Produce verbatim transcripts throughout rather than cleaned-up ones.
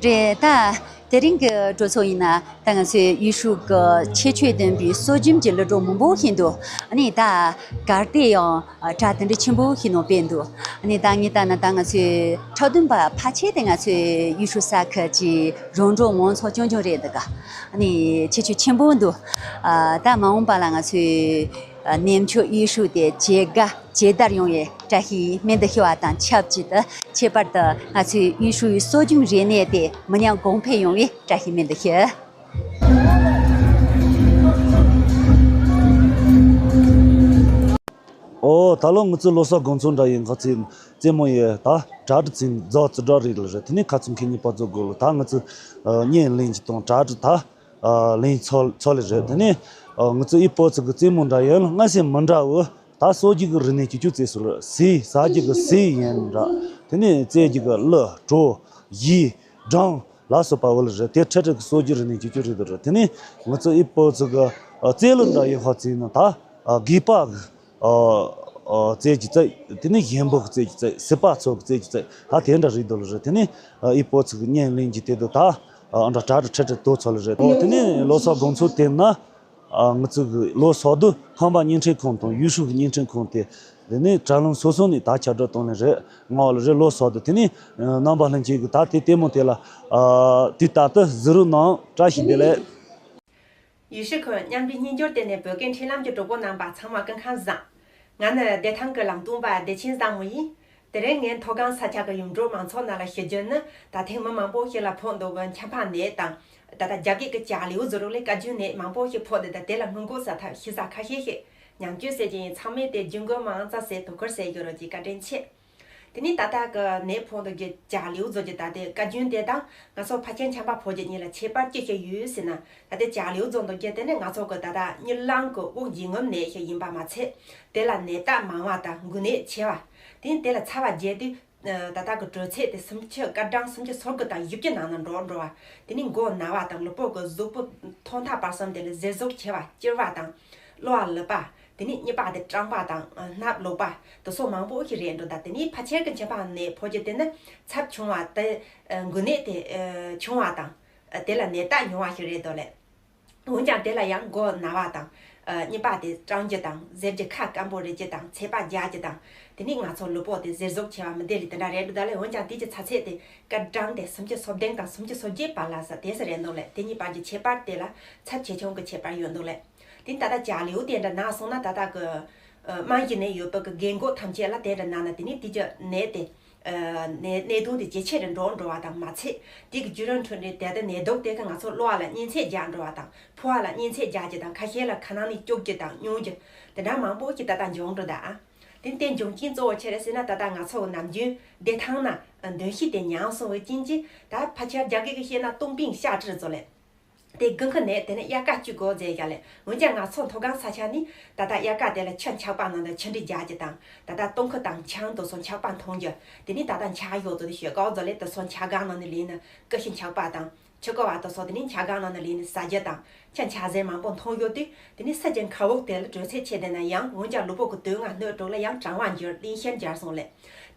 རེད་ད། དེ་རིང་གི་གྲོས་ཚོགས་ཡིན་ན་ད་ང་ཚོའི་ཡུལ་ཤུལ་གྱི་ཁྱད་ཆོས་ལྡན་པའི་སྲོལ་རྒྱུན་གྱི་གླུ་སྒྲོག་མང་པོ་ཞིག་འདུག་ཨ་ནི་ད་གར་སྟེགས་ཡང་གྲ་དེ་འདྲ་ཆེན་པོ་ཞིག་ནང་སྤེལ་འདུག་ཨ་ནི་ད་ངས་ལྟ་ན་ད་ང་ཚོའི་འཁྲབ་སྟོན་པ་ཕལ་ཆེར་དེ་ང་ཚོའི་ཡུལ་ཤུལ་ས་ཁུལ་གྱི་རོང་འབྲོག་མང་ཚོགས་རྐྱང་རྐྱང་རེད་འདུག་ཨ་ནི་ཁྱད་ཆོས་ཆེན་པོ་འདུག་ཨ་ད་མ་འོངས་པ་ལ་ང་ཚོའི་ཨ་གནས་མཆོག་ཡུལ་ཤུལ་དེ་ཇེ་དགའ་ཇེ་དར་ཡོང་བའི་བཀྲ་ཤིས་སྨོན་འདུན་ཞུ་བ་དང་ཆབས་ཅིག་ཏུ་ཁྱད་པར་དུ་ང་ཚོའི་ཡུལ་ཤུལ་སྲོལ་རྒྱུན་རིག་གནས་དེ་མི་ཉམས་གོང་འཕེལ་ཡོང་བའི་བཀྲ་ཤིས་སྨོན་འདུན་ཞུ། ཨོ་ད་ལོ་ང་ཚོའི་ལོ་གསར་དགོང་ཚོགས་འདྲ་ཡིན་ཁ་ཚིག་རྩེད་མོ་ཡི་ད་གྲ་སྒྲིག་ཚིག་རྫོགས་ཙི་འདྲ་རེད་ལ་རེད། དེ་ནས་ཁ་ཚིག་མཁན་གཉིས་པ་ཚོ་དགོས་ལ་ད་ང་ཚོ་བརྙན་ལེན་གྱི་དང་གྲ་སྒྲིག་ད་ལེན་ཚོ་ཚོ་ལེ་རེད། དེ་ནས་ང་ཚོ་ཨི་པོ་ཚིག་གི་རྩེད་མོ་འདྲ་ཡིན་ལ་སྔ་སེ་མི་འདྲ་བོ་ད་གསོ་རྒྱུ་གི་རིག་གནས་ཀྱི་ཅུ་རྩེ་སུ་ལ་སི་ཟ་རྒྱུ་གི་སི་ཡིན་འདྲ། དེ་ནས་རྩེད་རྒྱུ་གི་གླུ་བྲོ་གཞས་སྦྲང་ལ་སོགས་པ་བོ་ལ་རེད། དེ་ཁྲི་ཁྲི་གི་གསོ་རྒྱུ་རིག་གནས་ཀྱི་ཅུ་རེད་དོ་རེད། དེ་ནས་ང་ཚོ་ཨི་པོ་ཚིག་གི་རྩེད་ལུགས་འདྲ་ཡིན་ཧ་ཚིག་ན་ད་དགོས་པ་གི་ཨ་ཨ་རྩེད་ཀྱི་རྩེད། དེ་ནས་གཞན་པོ་གི་རྩེད་ཀྱི་རྩེད། སྲིད་པ་ཚོ་གི་རྩེད་ཀྱི་རྩེད། ད་དེ་འདྲ་རེད་དོ་ལ་རེད། དེ་ནས་ཨ་ཨི་པོ་ཚིག་གི་བརྙན་ལེན་གྱི་དེ་དོ་ད་ཨ་འདྲ་གྲ་གྲ་ཁྲི་ཁྲི་དོ་ཚོ་ལ་རེད། དེ་ནས་ལོ་གསར་དགོང་ཚོགས་དེ་ན་ཨ་ང་ཚོ་གི་ལོ་གསར་དུ་ཁང་པ་བརྙན་འཕྲིན་ཁང་དང་ཡུལ་ཤུལ་གྱི་བརྙན་འཕྲིན་ཁང་དེ་དེ་ནས་དྲ་ལམ་སོ་སོ་ནས་ད་ཁྱབ་བསྒྲགས་གཏོང་ལེ་རེད། ང་བ་ལ་རེད་ལོ་གསར་དུ། དེ་ནས་རྣམ་པ་ལྷན་རྒྱས་ཀྱི་ད་དེ་ལྟད་མོ་དེ་ལ་ཨ་དུས་ལྟར་དུ་གཟིགས་རོགས་གནང་། བཀྲ་ཤིས་བདེ་ལེགས། ཡུལ་ཤུལ་ཁུལ་མཉམ་འབྲེལ་གཉིས་སྦྱོར་ལྟེ་གནས་བོད་སྐད་འཕྲིན་ལམ་གྱི་གྲོགས་པོ་རྣམ་པ་ཚང་མ་སྐུ་ཁམས་བཟང་། ང་ནི་བདེ་ཐང་གི་ལམ་སྟོན་པ་བདེ་ཆེན་བཟང་མོ་ཡིན། དེ་རིང་ངས་མཐོ་སྒང་ས་ཆ་གི་ཡུལ་འབྲོག་མང་ཚོགས་རྣམས་ལ་ཞུ་རྒྱུ་ནི། ད་ཐེངས་མི་མང་པོ་ཞིག་ལ་ཕོག་འདུག་གི་ཆམ་པ་ནད་དང་། ད་ལྟ་རྒྱ་སྐད་ཀྱི་ཅ་ལིའུ་ཟེར་རོ་ལས་བཀའ་བཀྱོན་ནད་མང་པོ་ཞིག་ཕོག་འདུག་ད་དེ་ལ་སྔོན་འགོག་ས་ཐབས་ཞུ་ས་ཁ་ཤས་ཤིག་ཉམས་བཅོས་ཟེར་གྱི་ཡིན། ཚང་མས་དེ་རྒྱུན་གོ་མང་ཙམ་ཟེར་དོ་ཁུར་ཟེར་རྒྱུ་རོ་གྱི་བཀའ་དྲིན་ཆེ། དེ་ནས་ད་ལྟ་གི་ནད་ཕོག་འདུག་རྒྱུ་ཅ་ལིའུ་བཟོ་རྒྱུ་ད་ལྟའི་བཀའ་བཀྱོན་དེ་དང་ང་ཚོ་ཕལ་ཆེར་ཆམ་པ་ཕོག་རྒྱུ་གཉིས་ལ་ཁྱད་པར་ཅི་ཞིག་ཡོད་ཟེར་ན། ད་ལྟའི་ཅ་ལིའུ་བཟོ་འདུག་རྒྱུ་དེ་ནི་ང་ཚོ་གི་ད་ལྟ་གཉིད་ལམ་གི་དབུགས་འབྱིན་རྔུབ་ནད་ཞིག་ཡིན་པ་མ་ཚད། དེ་ལ་ནད་རྟགས་མང་བ་དང་འགོས་ནད་ཆེ་བ། དེ་ནི་དེ་ལ་ཚ་བ་རྒྱས་དུས་ད་ལྟ་གི་དྲོད་ཚད་དེ་སུམ་ཅུ་སྐར་གྲངས་སུམ་ཅུ་སོ་དགུ་དང་བཞི་བཅུ་ནང་ན་འགྲོ་འགྲོ་བ། དེ་ནི་མགོ་ན་བ་དང་ལུས་པོ་གི་གཟུགས་པོ་ཐོག་མཐའ་བར་གསུམ་དེ་ལ་གཟེར་ཟུག་ཆེ་བ་སྐྱུར་བ་དང་། གློ་བ་ལུད་པ། དེ་ནས་གཉིད་པ་དེ་སྐྲངས་པ་དང་སྣབས་ལོག་པ་དེ་སོགས་མང་པོ་ཞིག་རེད་འགྲོ། ད་དེ་ནས་ཕལ་ཆེར་གྱི་མཆིན་པ་ནད་ཕོག་རྒྱུ་དེ་ནི་ཚབས་ཆུང་བ་དེ་འགོས་ནད་དེ་ཆུང་བ་དང་དེ་ལ་ནད་རྟགས་ཉུང་བ་ཞིག་རེད་འདུག་ལེ། འོན་ཀྱང་དེ་ལ་ཡང་མགོ་ན་བ་དང་གཉིད་པ་དེ་སྐྲངས་རྒྱུ་དང་གཟེར་རྒྱུ་ཁ་སྐམ་པོ་རེད་རྒྱུ་དང་ཚད་པ་རྒྱག་རྒྱུ་དང་། དེ་ནས་ང་ཚོ་ལུས་པོ་དེ་གཟེར་ཟུག་ཆེ་བ་མི་བདེ་ལི་དེ་འདྲ་རེད་འགྲོ་ད་ལེ། འོན་ཀྱང་དེ་གྱི་ཚ་ཚད་དེ་སྐར་གྲངས་དེ་སུམ་ཅུ་སོ་བདུན་དང་སུམ་ཅུ་སོ་བརྒྱད་བར་ལ་ས་དེ་སུ་རེད་འདུག་ལེ། དེ་གཉིས་བར་གྱི་ཁྱད་པར་དེ་ལ་ཚབས་ཆེ་ཆུང་གི་ཁྱད་པར་ཡོད་འདུག་ལེ། དེ་ནི་ད་ལྟ་ཅ་ལིའུ་དེ་འདྲ་ན་སོང་ན་ད་ལྟ་གི་རྨང་གཞི་ནས་ཡོད་པ་གི་རྒན་གོག་ཐམས་ཅད་ལ་དེ་འདྲ་ན་ན་དེ་ནི་དེ་གི་ནད་དེ་ནད་ནད་དུག་དེ་ཇེ་ཆེ་རུ་འགྲོ་འགྲོ་བ་དང་མ་ཚད། དེ་གི་བརྒྱུད་རིམ་ཁྲོད་ནས་ད་ལྟ་ནད་དུག་དེ་གི་ང་ཚོ་གློ་བ་ལ་གཉན་ཚད་རྒྱག་འགྲོ་བ་དང་ཕོ་བ་ལ་གཉན་ཚད་རྒྱག་རྒྱུ་དང་ཁ་ཤས་ལ་ཁ་ནང་ནས་སྐྱུག་རྒྱུ་དང་སྙུང་རྒྱུ་དེ་འདྲ་མང་པོ་ཞིག་ད་ལྟ་འབྱུང་འགྲོ་ད་ཨ། དེ་ནི་དེ་འབྱུང་རྐྱེན་གཙོ་བོ་ཆི་རེད་ཟེར་ན་ད་ལྟ་ང་ཚོ་གི་ནམ་རྒྱུན་བདེ་ཐང་ན་གདོན་ཤུགས་དེ་ཉམས་སོང་བའི་རྐྱེན་གྱིས་ད་ཕལ་ཆེར་རྒྱ་སྐད་ཀྱི་བཤད་ན་ཏུང་པིང་ཤ་ཁྲིར་བཟོ་ལེ། དེ་དགུན་ཁ་ནས་དེ་ནས་དབྱར་ཁ་བཅུ་དགོས་རྫས་རྒྱག་ལེ། འོན་ཀྱང་ང་ཚོ་མཐོ་སྒང་ས་ཆ་ནི་ད་ལྟ་དབྱར་ཁ་དེ་ལ་ཆུ་འཁྱག་པ་ནང་དུ་ཆུ་འདྲི་རྒྱག་རྒྱུ་དང་ད་ལྟ་སྟོང་ཁུ་དང་ཆང་དུ་སོང་འཁྱག་པ་འཐུང་རྒྱུ། དེ་ནས་ད་ལྟ་འཁྱག་ཞོག་ཚོ་དེ་ཞོད་ཀའོ་ཚོ་ལེ་དུ་སོང་འཁྱག་སྒང་ནང་ནས་ལེན་ནི་ཀི་ཤུ་འཁྱག་པ་དང་ཆུ་ཀོ་བ་དུ་སོང་དེ་ནས་འཁྱག་སྒང་ནང་ནས་ལེན་ནི་ཟ་རྒྱུ་དང་ཆུ་འཁྱག་ཟས་མང་པོ་འཐུང་ཞོག་དུས་དེ་ནས་སུ་ཅན་ཁ་བུག་དེ་ལ་དྲོད་ཚད་ཆེ་ལྡན་ན་ཡང་འོན་ཀྱང་ལུས་པོ་གི་དུག་ལྔ་སྣོད་དྲུག་ལ་ཡང་གྲང་བ་འགྱུར་གླིང་ཤེར་འགྱུར་སོང་ལེ།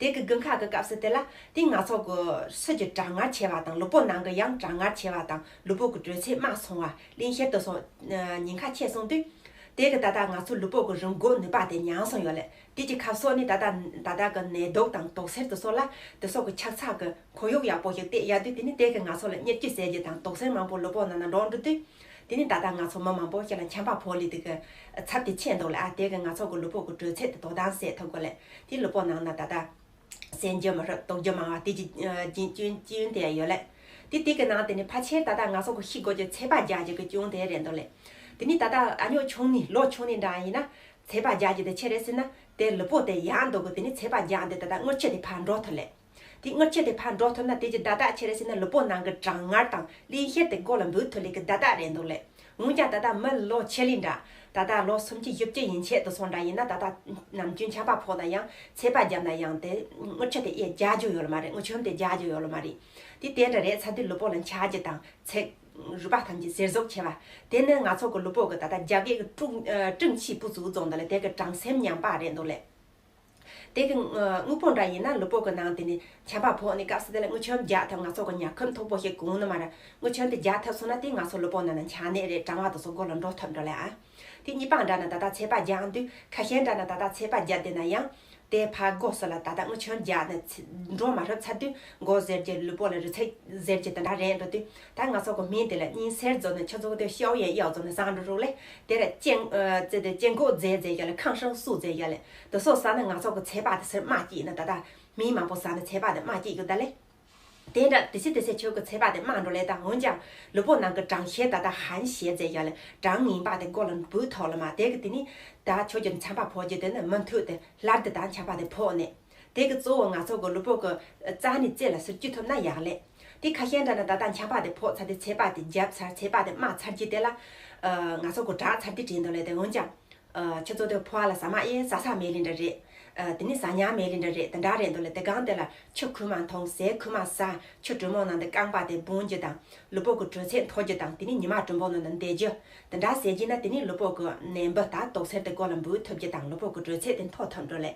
དེ་གི་དགུན་ཁ་གི་སྐབས་སུ་དེ་ལ་དེ་ང་ཚོ་གི་སུ་ཅི་གྲང་ངར་ཆེ་བ་དང་ལུས་པོ་ནང་གི་ཡང་གྲང་ངར་ཆེ་བ་དང་ལུས་པོ་གི་དྲོད་ཚད་དམའ་སོང་བ་གླིང་ཤེར་དུ་སོང་ཉེན་ཁ་ཆེ་སོང་དུས། དེ་གི་ད་ལྟ་ང་ཚོ་ལུས་པོ་གི་རིམས་འགོག་ནུས་པ་དེ་ཉམས་སོང་ཡོད་ལེ། དེ་གི་ཁ་ཕྱོགས་ནི་ད་ལྟ་ད་ལྟ་གི་ནད་དུག་དང་དུག་སེལ་དུ་སོགས་ལ་དུ་སོགས་གི་ཆགས་ཚགས་གི་ཁོར་ཡུག་ཡག་པོ་ཞིག་བལྟས་ཡ་དུས་དེ་ནི་དེ་གི་ང་ཚོ་ལ་གཉེར་སྐྱོང་ཟེར་རྒྱུ་དང་དུག་སེལ་མང་པོ་ལུས་པོ་ནང་ན་འགྲོ་འགྲོ་དུས། དེ་ནི་ད་ལྟ་ང་ཚོ་མི་མང་པོ་ཞིག་ལ་ཆམ་པ་ཕོག་ལི་དེ་གི་ཚབས་དེ་ཆེ་འདུག་ལེ། ཨ་དེ་གི་ང་ཚོ་གི་ལུས་པོ་གི་དྲོད་ཚད་དེ་དོ་དམ་བྱེད་ཐུབ་དགོས་ལེ། དེ་ལུས་པོ་ནང་ན་ད་ལྟ། སེམས་རྒྱུ་མི་ཧྲི་དོགས་རྒྱུ་མང་བ་དེ་གི་རྐྱེན་རྐྱེན་དེ་ཡོད་ལེ། དེ་དེ་གི་ནང་དེ་ནི་ཕལ་ཆེར་ད་ལྟ་ང་ཚོ་གི་ཤི་དགོས་ཀྱི་ཚད་པ་རྒྱག་རྒྱུ་གི་རྐྱེན་དེ་རེད་འདུག་ལེ། དེ་ནི་ད་ལྟ་ཨ་ཉོ་ཆུང་ནི་ལོ་ཆུང་ནི་འདྲ་ཡིན་ན་ཚད་པ་རྒྱག་རྒྱུ་དེ་ཆི་རེད་ཟེར་ན་དེ་ལུས་པོ་དེ་ཡག་འདུག་གི་དེ་ནི་ཚད་པ་རྒྱག་འདི་ད་ལྟ་དངུལ་ཆུ་དེ་ཕར་འགྲོ་ཐུབ་ལེ། དེ་དངུལ་ཆུ་དེ་ཕར་འགྲོ་ཐུབ་ན་དེ་གི་བརྡ་རྟགས་ཆི་རེད་ཟེར་ན་ལུས་པོ་ནང་གི་གྲང་ངར་དང་གླིང་ཤེར་དེ་མགོ་ལ་འབུད་ཐུབ་ལེ་གི་བརྡ་རྟགས་རེད་འདུག་ལེ། འོན་ཀྱང་ད་ལྟ་མི་ལོ་ཆེ་ལི་འདྲ། ད་ལྟ་ལོ་སུམ་ཅུ་བཞི་བཅུ་ཡན་ཆད་དུ་སོང་འདྲ་ཡིན་ན་ད་ལྟ་ནམ་རྒྱུན་ཆམ་པ་ཕོག་ན་ཡང་ཚད་པ་བརྒྱབ་ན་ཡང་དེ་དངུལ་ཆུ་དེ་ཨེ་རྒྱག་རྒྱུ་ཡོད་ལ་མ་རེད། དངུལ་ཆུ་དེ་རྒྱག་རྒྱུ་ཡོད་ལ་མ་རེད། དེ་དེ་འདྲ་རེད་ཚ་དུས་ལུས་པོ་ལ་འཁྱག་རྒྱུ་དང་ཚད་རུས་པ་ཐམས་ཅད་གཟེར་ཟུག་ཆེ་བ། དེ་ནི་ང་ཚོ་གི་ལུས་པོ་གི་ད་ལྟ་རྒྱ་སྐད་ཀྱི་ཀྲུང་ཀྲུང་ཕྱིའི་བུ་ཚུགས་རྫོང་ད་ལ་དེ་གི་གྲང་སེམས་ཉམས་པ་རེད་འདུག་ལེ། དེ་གི་དངོས་པོ་འདྲ་ཡིན་ན་ལུས་པོ་གི་ནང་དེ་ནས་ཆམ་པ་ཕོག་ནས་སྐབས་སུ་དེ་ལ་རྔུལ་ཆུ་རྒྱག་ཐབས་ང་ཚོ་གི་ཉ་ཁུམ་མཐུག་པོ་ཞིག་གོན་ནི་མ་ར། རྔུལ་ཆུ་དེ་རྒྱག་ཐབས་སོང་ན་དེ་ང་ཚོ་ལུས་པོ་ནང་ན་ཆགས་ནད་རེད་གྲང་བ་དེ་ཚོ་མགོ་ལ་འགྲོ་ཐུབ་འགྲོ་ལེ་ཨ། དེ་གཉིས་པ་འདྲ་ན་ད་ལྟ་ཚད་པ་རྒྱག་དུས་ཁ་ཤས་འདྲ་ན་ད་ལྟ་ཚད་པ་རྒྱག་དེ་ན་ཡང་། དེ་ཕར་མགོ་སུ་ལ་ད་ལྟ་རྔུལ་ཆུ་རྒྱག་ནས་འགྲོ་མ་ཐུབ་ཚར་དུས་མགོ་གཟེར་གྱི་ལུས་པོ་ལ་རུས་ཚད་གཟེར་གྱི་དེ་འདྲ་རེད་འགྲོ་དུས་ད་ང་ཚོ་གི་སྨན་དེ་ལ་གཉིད་སད་རྫོགས་ནས་ཆུ་ཚོད་དེ་ཤའོ་ཡན་གཡའོ་རྫོགས་ནས་བཟང་འགྲོ་རུག་ལེ། དེ་ལ་སྤྱན་ཨ་ཙེ་དེ་སྤྱན་ཁོག་རྫས་རྫས་ཡ་ལ་ཁང་ཧྲང་སུ་རྫས་ཡ་ལ་དེ་སོགས་ཟ་ན་ང་ཚོ་གི་ཚད་པ་དེ་སེར་དམར་སྐྱེས་ན་ད་ལྟ་སྨན་མང་པོ་ཟ་ན་ཚད་པ་དེ་དམར་སྐྱེས་ཡོད་ད་ལེ། དེ་འདྲ་དེ་སྲིད་དེ་སྲིད་ཁྱོད་ཀྱི་ཚད་པ་དེ་དམའ་འགྲོ་ལེ་དང་འོན་ཀྱང་ལུས་པོ་ནང་གི་གྲང་ཤས་ད་ལྟ་ཧན་ཤས་ཟེར་ཡ་ལེ་གྲང་ངན་པ་དེ་མགོ་ལ་འབུད་ཐོག་ལ་མ་དེ་གི་དེ་ནི་ད་ཁྱོད་ཀྱི་ཆམ་པ་ཕོག་རྒྱུ་དེ་ནི་མུ་མཐུད་དེ་སླར་དེ་དང་ཆམ་པ་དེ་ཕོག་ནས་དེ་གི་གཙོ་བོ་ང་ཚོ་གི་ལུས་པོ་གི་རྩ་ནས་རྩེ་ལ་སུར་བཅུ་ཐུབ་ན་ཡག་ལེ། དེ་ཁ་ཤས་འདྲ་ན་ད་ལྟ་ཆམ་པ་དེ་ཕོག་ཚར་དེ་ཚད་པ་དེ་བརྒྱབ་ཚར་ཚད་པ་དེ་དམའ་ཚར་རྒྱུ་དེ་ལ་ང་ཚོ་གི་དྲག་ཚར་དེ་དྲན་འདུག་ལེ་དེ་འོན་ཀྱང་། ཨ། ཁྱོད་ཚོ་དེ་ཕོ་བ་ལ་ཟ་མ་ཨེ་ཟ་ས་མེད་ལེ་འདྲ་རེད། ཨ། དེ་ནི་ཟ་ཉག་མེད་ལེ་འདྲ་རེད་དེ་འདྲ་རེད་འདུག་ལེ་དེ་གང་དེ་ལ་ཆུ་ཁོལ་མ་འཐུང་ཟས་ཁོལ་མ་ཟ་ཆུ་དྲོན་མོ་ནང་དུ་རྐང་པ་དེ་སྦོམ་རྒྱུ་དང་ལུས་པོ་གི་དྲོད་ཚད་མཐོ་རྒྱུ་དང་དེ་ནི་ཉི་མ་དྲོན་པོ་ནང་དུ་བསྡད་རྒྱུ་དེ་འདྲ་ཟས་རྒྱུ་ན་དེ་ནི་ལུས་པོ་གི་ནད་འབུ་དང་དུག་སེལ་དེ་མགོ་ལ་འབུད་ཐུབ་རྒྱུ་དང་ལུས་པོ་གི་དྲོད་ཚད་དེ་མཐོ་ཐུབ་འགྲོ་ལེ།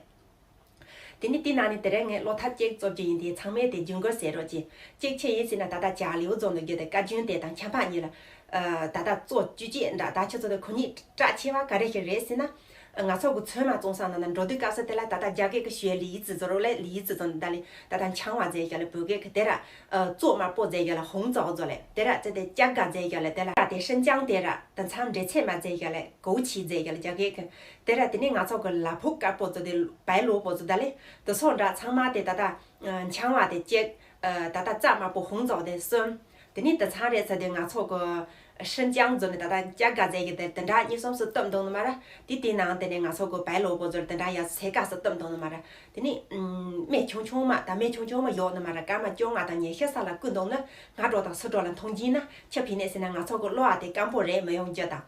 དེ་ནི་དེ་ནང་ནས་དེ་རིང་ངས་བློ་ཐབས་གཅིག་རྩོམ་རྒྱུ་ཡིན་དེ་ཚང་མས་དེ་རྒྱུན་འཁྱོངས་བྱེད་རོགས་གྱིས། གཅིག་ཆེ་ཡིན་ཟེར་ན་ད་ལྟ་ཇ་ལིའུ་རྫོང་དུ་རྒྱུ་དེ་བཀའ་བཀྱོན་དེ་དང་ཁྱད་འཕགས་གཉིས་ལ། ཨ། ད་ལྟ་གཙོ་བཅུ་གཅིག་འདྲ་ད་ཁྱོད་ཚོ་དེ་ཁོ་གཉིས་སྐྲག་ཆེ་བ་ག་རེ་ཞིག་རེད་ཟེར་ན། ང་ཚོ་གི་ཚོད་མ་བཙོང་ས་ནང་ན་འགྲོ་དུས་སྐབས་སུ་དེ་ལ་ད་ལྟ་རྒྱ་སྐད་ཀྱི་ཞུ་ཡ་ལི་ཡི་ཙི་ཛོ་རོ་ལེ་ལི་ཡི་ཙི་ཛོ་ནི་ད་ལི་ད་ལྟ་འཆང་བ་ཟེར་ཡ་ལ་བོད་སྐད་ཀྱི་དེ་ར། ཨ། བཙོ་དམར་པོ་ཟེར་ཡ་ལ་ཧོང་ཙའོ་ཛོ་ལེ་དེ་ར་ཙེ་དེ་ཅག་ག་ཟེར་ཡ་ལ་དེ་ལ་ད་དེ་ཧྲིན་ཅང་དེ་ར་ད་མཚམས་འབྲེལ་ཚད་མ་ཟེར་ཡ་ལ་གོ་ཆི་ཟེར་ཡ་ལ་རྒྱ་སྐད་ཀྱི་དེ་ར་དེ་ནི་ང་ཚོ་གི་ལ་ཕུག་དཀར་པོ་ཙོ་དེ་བའི་ལོ་པོ་ཙོ་ད་ལེ་དེ་སོགས་འདྲ་ཚང་མ་དེ་ད་ལྟ་འཆང་བ་དེ་ཅེག་ད་ལྟ་རྩ་དམར་པོ་ཧོང་ཙའོ་དེ་གསུམ། དེ་ནི་དེ་ཚང་རེད་ཚ་དེ་ང་ཚོ་གི་ཧྲིན་ཅང་ཛོ་ནི་ད་ལྟ་ཅག་ག་ཟེར་གི་དེ་དེ་འདྲ་གཉིས་གསུམ་སུ་བཏབ་འདུག་ནི་མ་ར། དེ་དེའི་ནང་དེ་ནི་ང་ཚོ་གི་བའི་ལོ་པོ་ཛོ་དེ་འདྲ་ཡ་སེ་ཀ་སུ་བཏབ་འདུག་ནི་མ་ར། དེ་ནི་སྨན་ཆུང་ཆུང་མ་ད་སྨན་ཆུང་ཆུང་མ་ཡོད་ནི་མ་ར་སྐར་མ་བཅོ་ལྔ་དང་ཉི་ཤུ་ས་ལ་བསྐུས་འདུག་ནི་སྔ་དྲོ་དང་ཚུར་དྲོ་ལ་འཐུང་གྱིན་ན་ཆ་ཕི་ནས་ཟེར་ན་ང་ཚོ་གི་གློ་བ་དེ་སྐམ་པོ་རེད་མི་ཡོང་རྒྱུ་དང་།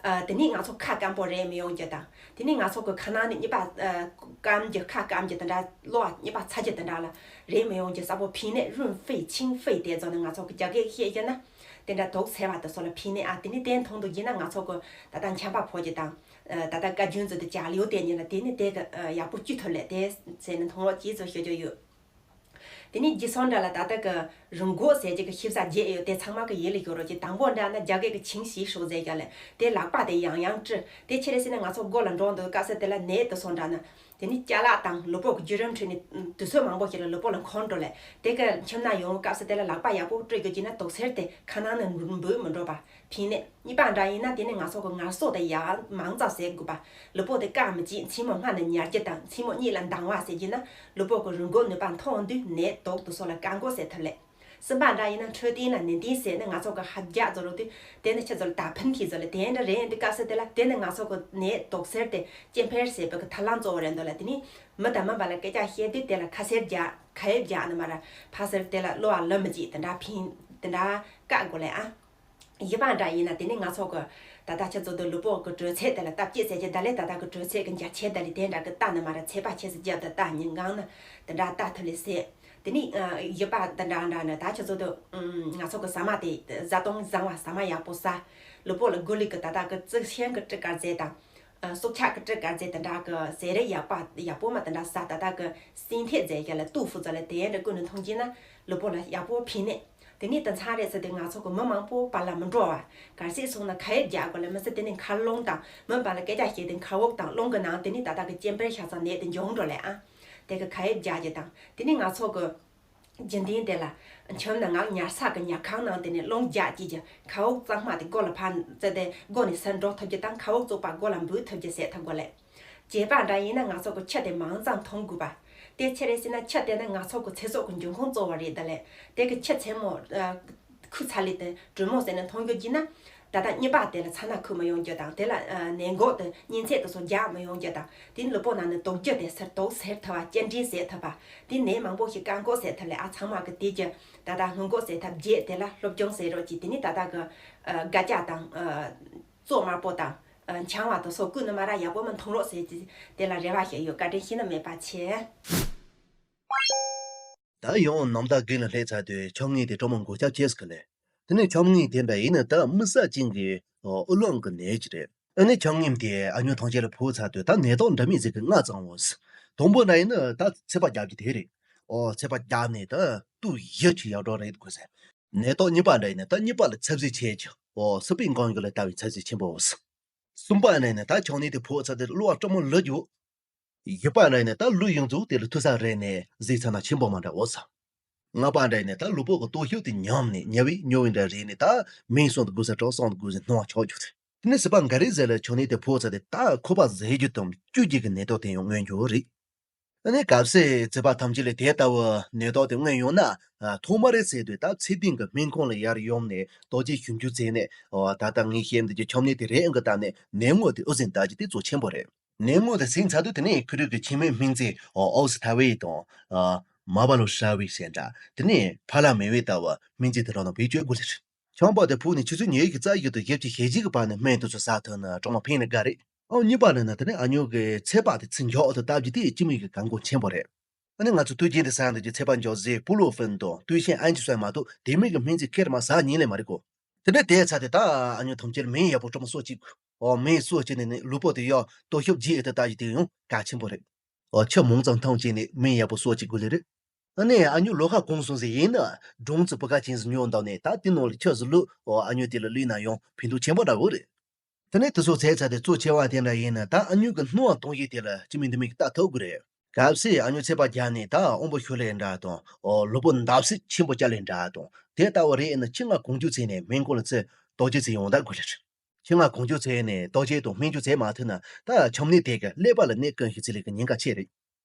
ཨ། དེ་ནི་ང་ཚོ་ཁ་སྐམ་པོ་རེད་མི་ཡོང་རྒྱུ་དང་། དེ་ནི་ང་ཚོ་གི་ཁ་ནང་ནས་གཉིས་པ་ཨ། སྐམ་རྒྱུ་ཁ་སྐམ་རྒྱུ་དེ་འདྲ་གློ་བ་གཉིས་པ་ཚ་རྒྱུ་དེ་འདྲ་ལ་རེད་མི་ཡོང་རྒྱུ་གསལ་པོ་ཕི་ནས་རུན་ཧྥེ་ཆིང་ཧྥེ་དེ་ཚོ་ནི་ང་ཚོ་གི་རྒྱ་སྐད་བཤད་རྒྱུ་ན། དེ་འདྲ་དུག་སེལ་བ་དེ་ཚོ་ལ་ཕི་ནས་ཨ་དེ་ནི་དེ་འཐུང་དུ་རྒྱུ་ན་ང་ཚོ་གི་ད་ལྟ་འཆམ་པ་ཕོག་རྒྱུ་དང་། ཨ། ད་ལྟ་བཀའ་བཀྱོན་ཚོ་དེ་ཇ་ལིའུ་དེ་ཉིད་ལ་དེ་ནི་དེ་གི་ཨ། ཡག་པོ་བཅུ་ཐུབ་ལས་དེ་ཟེར་ནས་འཐུང་རོགས་གྱིས་ཚོ་ཞུ་རྒྱུ་ཡོད། དེ་ནས་རྗེས་སོང་འདྲ་ལ་ད་ལྟ་གི་རི་མགོ་ཟེར་གྱི་གི་ཤིབ་ས་བརྒྱད་ཡོད་དེ་ཚང་མ་གི་ཡིད་ལ་ཤོར་རོགས་ཀྱི་དང་པོ་འདྲ་ན་རྒྱ་སྐད་ཀྱི་ཆིང་ཞི་ཧྲོ་ཟེར་ཡ་ལེ་དེ་ལག་པ་དེ་ཡང་ཡང་བཀྲུ། དེ་ཕྱིར་ཟེར་ན་ང་ཚོ་མགོ་ལ་འགྲོ་འདུག་སྐབས་སུ་དེ་ལ་ནད་དུ་སོང་འདྲ་ན། དེ་ནི་ཅ་ལག་དང་ལུས་པོ་གི་བརྒྱུད་རིམ་ཁྲོད་ནས་དུས་ཚོད་མང་པོ་ཞིག་ལ་ལུས་པོ་ལ་འཁོར་འགྲོ་ལེ་དེ་གི་ཁྱིམ་ན་ཡོང་སྐབས་སུ་དེ་ལ་ལག་པ་ཡག་པོ་བཀྲུ་དགོས་ཀྱི་ན་དུག་སེལ་དེ་ཁ་ནང་ནས་འབུད་མི་འགྲོ་བ། ཕན་ནས་གཉིས་པ་འདྲ་ཡིན་ན་དེ་ནི་ང་ཚོ་གི་ངལ་གསོ་དང་ཡང་མང་ཙམ་ཟས་དགོས་པ། ལུས་པོ་དེ་བཀག་མི་བྱེད་མཚན་མོ་སྔ་ནས་ཉལ་རྒྱུ་དང་མཚན་མོ་གཉིད་ལ་ལྡང་བ་ཟེར་རྒྱུ་ན་ལུས་པོ་གི་རུས་འགོག་ནུས་པ་མཐོང་དུས་ནད་དུག་དེ་ཚོ་ལ་བཀག་འགོག་བྱེད་ཐུབ་ལེ། གསུམ་པ་འདྲ་ཡིན་ན་འཕྲོད་བསྟེན་ལ་ནན་ཏན་བྱས་ནས་ང་ཚོ་གི་ཧབ་རྒྱག་བཟོ་རུ་དུས་དེ་ནི་ཆུ་ཚོད་ད་ཕན་གྱི་བཟོ་ལེ་དེ་འདྲ་རེད་འདི་སྐབས་སུ་དེ་ལ་དེ་ནི་ང་ཚོ་གི་ནད་དུག་སེལ་དེ་སྐྱེ་འཕེལ་བྱེད་པའི་གི་ཐབས་ལམ་གཙོ་བོ་རེད་འདུག་ལ་དེ་ནི་མི་དང་མི་བར་ལ་སྐད་ཆ་བཤད་དུས་དེ་ལ་ཁ་ཟེར་རྒྱག་ཁ་ཡིབ་རྒྱག་ནི་མ་ར་ཕ་ཟེར་དེ་ལ་གློ་བ་ལ་མི་བྱེད་དེ་འདྲ་ཕན་དེ་འདྲ་བཀག་དགོས་ལེ་ཨ། བཞི་པ་འདྲ་ཡིན་ན་དེ་ནི་ང་ཚོ་གི་ད་ལྟ་ཁྱེད་ཚོ་དུ་ལུས་པོ་གི་དྲོད་ཚད་དེ་ལ་བརྟག་དཔྱད་བྱས་རྗེས་ད་ལས་ད་ལྟ་གི་དྲོད་ཚད་གི་འཇའ་ཆེ་ད་ལས་དེ་འདྲ་གི་ལྟ་ནི་མ་ར་ཚད་པ་ཆེ་སུ་རྒྱབ་ཏུ་ལྟ་ཉིན་གང་ན་དེ་འདྲ་ལྟ་ཐུབ་ལེ་ཟེར། དེ་ནི་བཞི་པ་དེ་འདྲ་འདྲ་ནི་ད་ཁྱེད་ཚོ་དུ་ང་ཚོ་གི་ཟ་མ་དེ་བཟའ་བཏུང་བཟང་བ་ཟ་མ་ཡག་པོ་ཟ། ལུས་པོ་ལ་གོ་ལི་གི་ད་ལྟ་གི་རྩི་ཤིང་གི་སྤྲི་དཀར་རྫས་དང་། སྲོག་ཆགས་ཀྱི་སྤྲི་དཀར་རྫས་དེ་འདྲ་གི་ཟས་རིགས་ཡག་པ་ཡག་པོ་མ་དེ་འདྲ་ཟ་ད་ལྟ་གི་སྲིན་ཐེབས་རྫས་ཡ་ལ་ཏུའུ་ཧྥུ་ཟ་ལ་དེ་འདྲ་ཀུན་ནས་འཐུང་གྱིན་ན་ལུས་པོ་ལ་ཡག་པོ་ཕན་ནས། དེ་ནས་དེ་ཚང་རེད་ཟེར་ཏེ་ང་ཚོ་གི་མི་མང་པོ་བར་ལ་མི་འགྲོ་བ། གལ་སྲིད་སོང་ན་ཁ་ཡིབ་རྒྱག་དགོས་ལ་མི་ཟེར་དེ་ནས་མཁར་རླུང་དང་མི་བར་ལ་སྐད་ཆ་བཤད་དེ་མཁར་འོག་དང་རླུང་གི་ནང་དེ་ནས་ད་ལྟ་གི་སྐྱེ་འཕེལ་ཤ་ཚ་ནད་དེ་འབྱུང་འགྲོ་ལེ་ཨ། དེ་གི་ཁ་ཡིབ་རྒྱག་རྒྱུ་དང་དེ་ནས་ང་ཚོ་གི་རྒྱུན་ལྡན་དེ་ལ། ཁྱིམ་ནང་ང་ཉལ་ས་གི་ཉལ་ཁང་ནང་དེ་ནས་རླུང་རྒྱག་བྱེད་ཀྱི་མཁའ་དབུགས་གཙང་མ་དེ་སྒོ་ལ་ཕར་བཙལ་ཏེ་སྒོ་ནས་ཟིན་འགྲོ་ཐུབ་རྒྱུ་དང་མཁའ་དབུགས་བཙོག་པ་སྒོ་ལ་འབུད་ཐུབ་རྒྱུ་བྱེད་ཐུབ་དགོས་ལེ། བྱེད་པ་འདྲ་ཡིན་ན་ང་ཚོ་གི་ཆུ་དེ་མང་ཙམ་འཐུང་དགོས་པ། དེ་ཕྱིར་རེད་ཟེར་ན་ཆུ་དེ་ནི་ང་ཚོ་གི་ཚེ་སྲོག་གི་འབྱུང་ཁུངས་གཙོ་བོ་རེད་ད་ལེ། དེ་གི་ཆུ་ཚན་མོ། ཁུ་ཚ་ལི་དེ་དྲོན་མོ་ཟེར་ནས་འཐུང་རྒྱུ་བགྱིས་ན། ད་ལྟ་གཉིད་པ་དེ་ལ་ཚ་ན་ཁུ་མི་ཡོང་རྒྱུ་དང་དེ་ལ་ནད་འགོག་དེ་གཉན་ཚད་དེ་ཚོ་རྒྱག་མི་ཡོང་རྒྱུ་དང་དེ་ནི་ལུས་པོ་ནང་ནས་དུག་རྒྱུ་དེ་སེལ་དུག་སེལ་ཐུབ་པ་སྐྱེལ་འདྲེན་བྱེད་ཐུབ་པ་དེ་ནད་མང་པོ་ཞིག་བཀག་འགོག་བྱེད་ཐུབ་ལེ་ཨ། ཚང་མ་གི་དེ་གྱི་ད་ལྟ་སྔོན་འགོག་བྱེད་ཐབས་བརྒྱད་དེ་ལ་སློབ་སྦྱོང་བྱེད་རོགས་གྱིས། དེ་ནི་ད་ལྟ་གི་སྒ་ཅག་དང་གཙོ་དམར་པོ་དང་ཆང་བ་དེ་ཚོ་ཀུན་ནས་མ་ར་ཡག་པོ་མ་འཐུང་རོགས་ཟེར་གྱིས་དེ་ལ་རེ་བ་ཞིག་ཡོད། བཀའ་དྲིན་ཤིན་ཏུ་མེད་པ་ཆེ། ད་ཡང་ནམ་ཟླ་དགུ་ནས་སླེབས་ཚར་དུས་ཆང་ངེས་དེ་གྲོགས་མོ་མགོ་སྐྱབས་བྱེད་སྲིད་ཀི་ལེ། དེ་ནས་ཆང་ངེས་དེ་འདྲ་ཡིན་ན་ད་མི་ས་ཅན་གྱི་དབུགས་ལམ་གྱི་ནད་ཅིག་རེད། ཨ་ནི་ཆང་ངེས་དེ་ཨ་ཉོ་ཐང་ཆེ་ལ་ཕུལ་ཚར་དུས་ད་ནད་རྟགས་འདྲ་མིན་ཟིག་གི་ང་གཙང་བོ། དང་པོ་ན་ཡིན་ན་ད་ཚད་པ་རྒྱབ་ཀྱི་དེ་རེད། ཨོ་ཚད་པ་རྒྱབ་ནས་ད་དུས་ཡུན་གྱི་ཡར་འགྲོ་རེད་དགོས་ཟེར། ནད་རྟགས་གཉིས་པ་འདྲ་ཡིན་ན་ད་གཉིས་པ་ལ་ཚབ་ཟིན་ཆེ་གི། ཨོ་སྲིད་པའི་འགོང་ཡུལ་ལ་ལྟ་བའི་ཚབ་ཟིན་ཆེན་པོ། གསུམ་པ་ན་ཡིན་ན་ད་ཆང་ནད་དེ་ཕོག་ཚར་དེ་གློ་བ་སྤྲང་མོ་ལུ་རྒྱུ། བཞི་པ་ན་ཡིན་ན་ད་ལུས་ཡོངས་རྫོགས་དེ་ལ་ཐུག་ས་རེད་ནས་གཟིགས་ཚར་ན་ཆེན་པོ་མ་འདྲ་འོ་ས། ལྔ་པ་འདྲ་ཡིན་ན་ད་ལུས་པོ་གི་སྟོབས་ཤུགས་དེ་ཉམས་ནས་ཉལ་བའི་ཉོ་བའི་འདྲ་རེད་ནས་ད་མིང་སྲོང་དུ་དགོས་ས་གྲོགས་སྲོང་དུ་དགོས་ས་སྣང་བ་ཆོག་རྒྱུ་རེད། དེ་ནས་སྲིད་པ་འགའ་རེ་ཟེར་ལ་ཆང་ནད་དེ་ཕོག་ཚར་དེ་ད་ཁོག་པ་ཟད་རྒྱུ་དང་བཅུད་རྒྱུ་གི་ནད་རྟགས་དེ་ཡང་མངོན་གྱི་རེད། ཨ་ནི་གལ་སྲིད་ཚེ་བ་ཐམས་ཅད་ལ་དེ་ལྟ་བུ་ནད་རྟགས་དེ་མངོན་ཡོང་ན། ཐོག་མ་རེད་ཟེར་དུས་ད་ཚེ་བརྟན་གྱི་སྨན་ཁང་ལ་ཡར་ཡོང་ནས་དོགས་གཅོད་ཞིབ་འཇུག་བྱས་ནས། ད་ལྟ་ངས་བཤད་འདི་གྱི་ཆམ་ནད་དེ་རེད་ཨང་གི་ད་ནས་ནད་ངོ་དེ་ཨུ་ཟིན་ད་ཀྱི་དེ་གཙོ་ཆེན་པོ་རེད། ནད་ངོ་དེ་ཟིན་ཚར་དུས་དེ་ནས་ཁུ་རུ་གི་ཆེན་མོའི་སྨན་རྫས་ཨོ་ཨོ་སི་ཐ་ཝེ་དང་། མ་བ་ལོ་ཧྲ་ཝེ་ཞེས་འདྲ་དེ་ནས་ཕ་ལ་མེ་ཝེ་ལྟ་བུ་སྨན་རྫས་དེ་རང་དང་བེད་སྤྱོད་དགོས་ཟེར། ཆང་པ་དེ་ཕུག་ནས་ཆུ་ཚོད་ཉི་ཤུ་རྩ་བཞི་དང་བཞི་བཅུ་ཞེ་གཅིག་གི་བར་ནས་སྨན་དེ་ཚོ་ཟ་ཐུབ་ན་གྲོགས་མོ་ཕན་ནི་དགའ་རེད། ཨང་གཉིས་པ་ནི་ན་དེ་ནས་ཨ་ཉོ་གི་ཚད་པ་དེ་ཚི་མགྱོགས་དུ་བཏབ་རྒྱུ་དེ་སྤྱི་མི་གི་གལ་འགངས་ཆེན་པོ་རེད། ཨ་ནི་ང་ཚོ་དུས་རྒྱུན་དུ་ཟ་འདོད་ཀྱི་ཚད་པ་མགྱོགས་ཟས་སྤུ་ལོ་ཧྥིན་དང་ཏུའུ་ཤན་ཨན་ཅི་སོན་མ་གཏོགས་དེ་མིན་གྱི་སྨན་རྫས་ཁེར་མ་ཟ་ཉན་ལེ་མ་རེད་གོ། དེ་འདྲ་དེའི་ཚ་དེ་ད་ཨ་ཉོ་ཐམས་ཅད་མིང་ཡག་པོ་གྲོགས་མོ་སོ་གཅིག་དགོས། ཨོ་མིང་སོ་གཅིག་ནས་ནི་ལུས་པོ་དེ་ཡག་སྟོབས་ཤུགས་རྒྱས་ཨེ་ད་ལྟ་ཞིག་དེ་ཡང་གལ་ཆེན་པོ་རེད། ཨོ་ཆུ་མང་ཙམ་འཐུང་བྱས་ནས་མིང་ཡག་པོ་སོ་གཅིག་དགོས་ལེ་རེད། ཨ་ནི་ཨ་ཉོ་ལོ་ཁ་གང་སོང་ཟེར་ཡིན་ན་སྒྲུང་རྩི་པོ་ཁ་ཅན་ཟིག་ཉོ་འདུག་ནས་ད་དེ་ནང་ལ་ཆུ་ཟིག་བླུགས། ཨོ་ཨ་ཉོ་དེ་ལ་བླུགས་ན་ཡང་ཕན་ཐོགས་ཆེན་པོ་འདྲ་བོ་རེད། དེ་ནས་དེ་ཚོ་ཚེ་ཚ་དེ་གཙོ་ཆེ་བ་དེ་འདྲ་ཡིན་ན་ད་ཨ་ཉོ་གི་སྣང་བ་གཏོང་ཡུལ་དེ་ལ་ཅི་མིན་འདི་མིན་གྱི་ལྟ་ཐུབ་དགོས་རེད། གལ་སྲིད་ཨ་ཉོ་ཚད་པ་རྒྱག་ནས་ད་དབང་པོ་ཤུགས་ལས་འདྲ་དང་ཨོ་ལུས་པོ་འདབ་སིག་ཆེན་པོ་བཅའ་ལས་འདྲ་དང་དེ་ལྟ་བུ་རེད་ན་ཆུ་ང་གང་ཅུ་ཚེ་ནས་སྨན་ཁང་ལ་ཚེ་དོགས་གཅོད་ཚེ་ཡོང་ད་དགོས་རེད། ཆུ་ང་གང་ཅུ་ཚེ་ནས་དོགས་གཅོད་དང་སྨན་བཅོས་ཚེ་མ་ཐུབ་ན་ད་ཆམ་ནད་དེ་གི་ཀླད་པ་ལ་ནད་ཀུན་ཤི་ཚེ་ལས་ཀྱི་ཉེན་ཁ་ཆེ་རེད།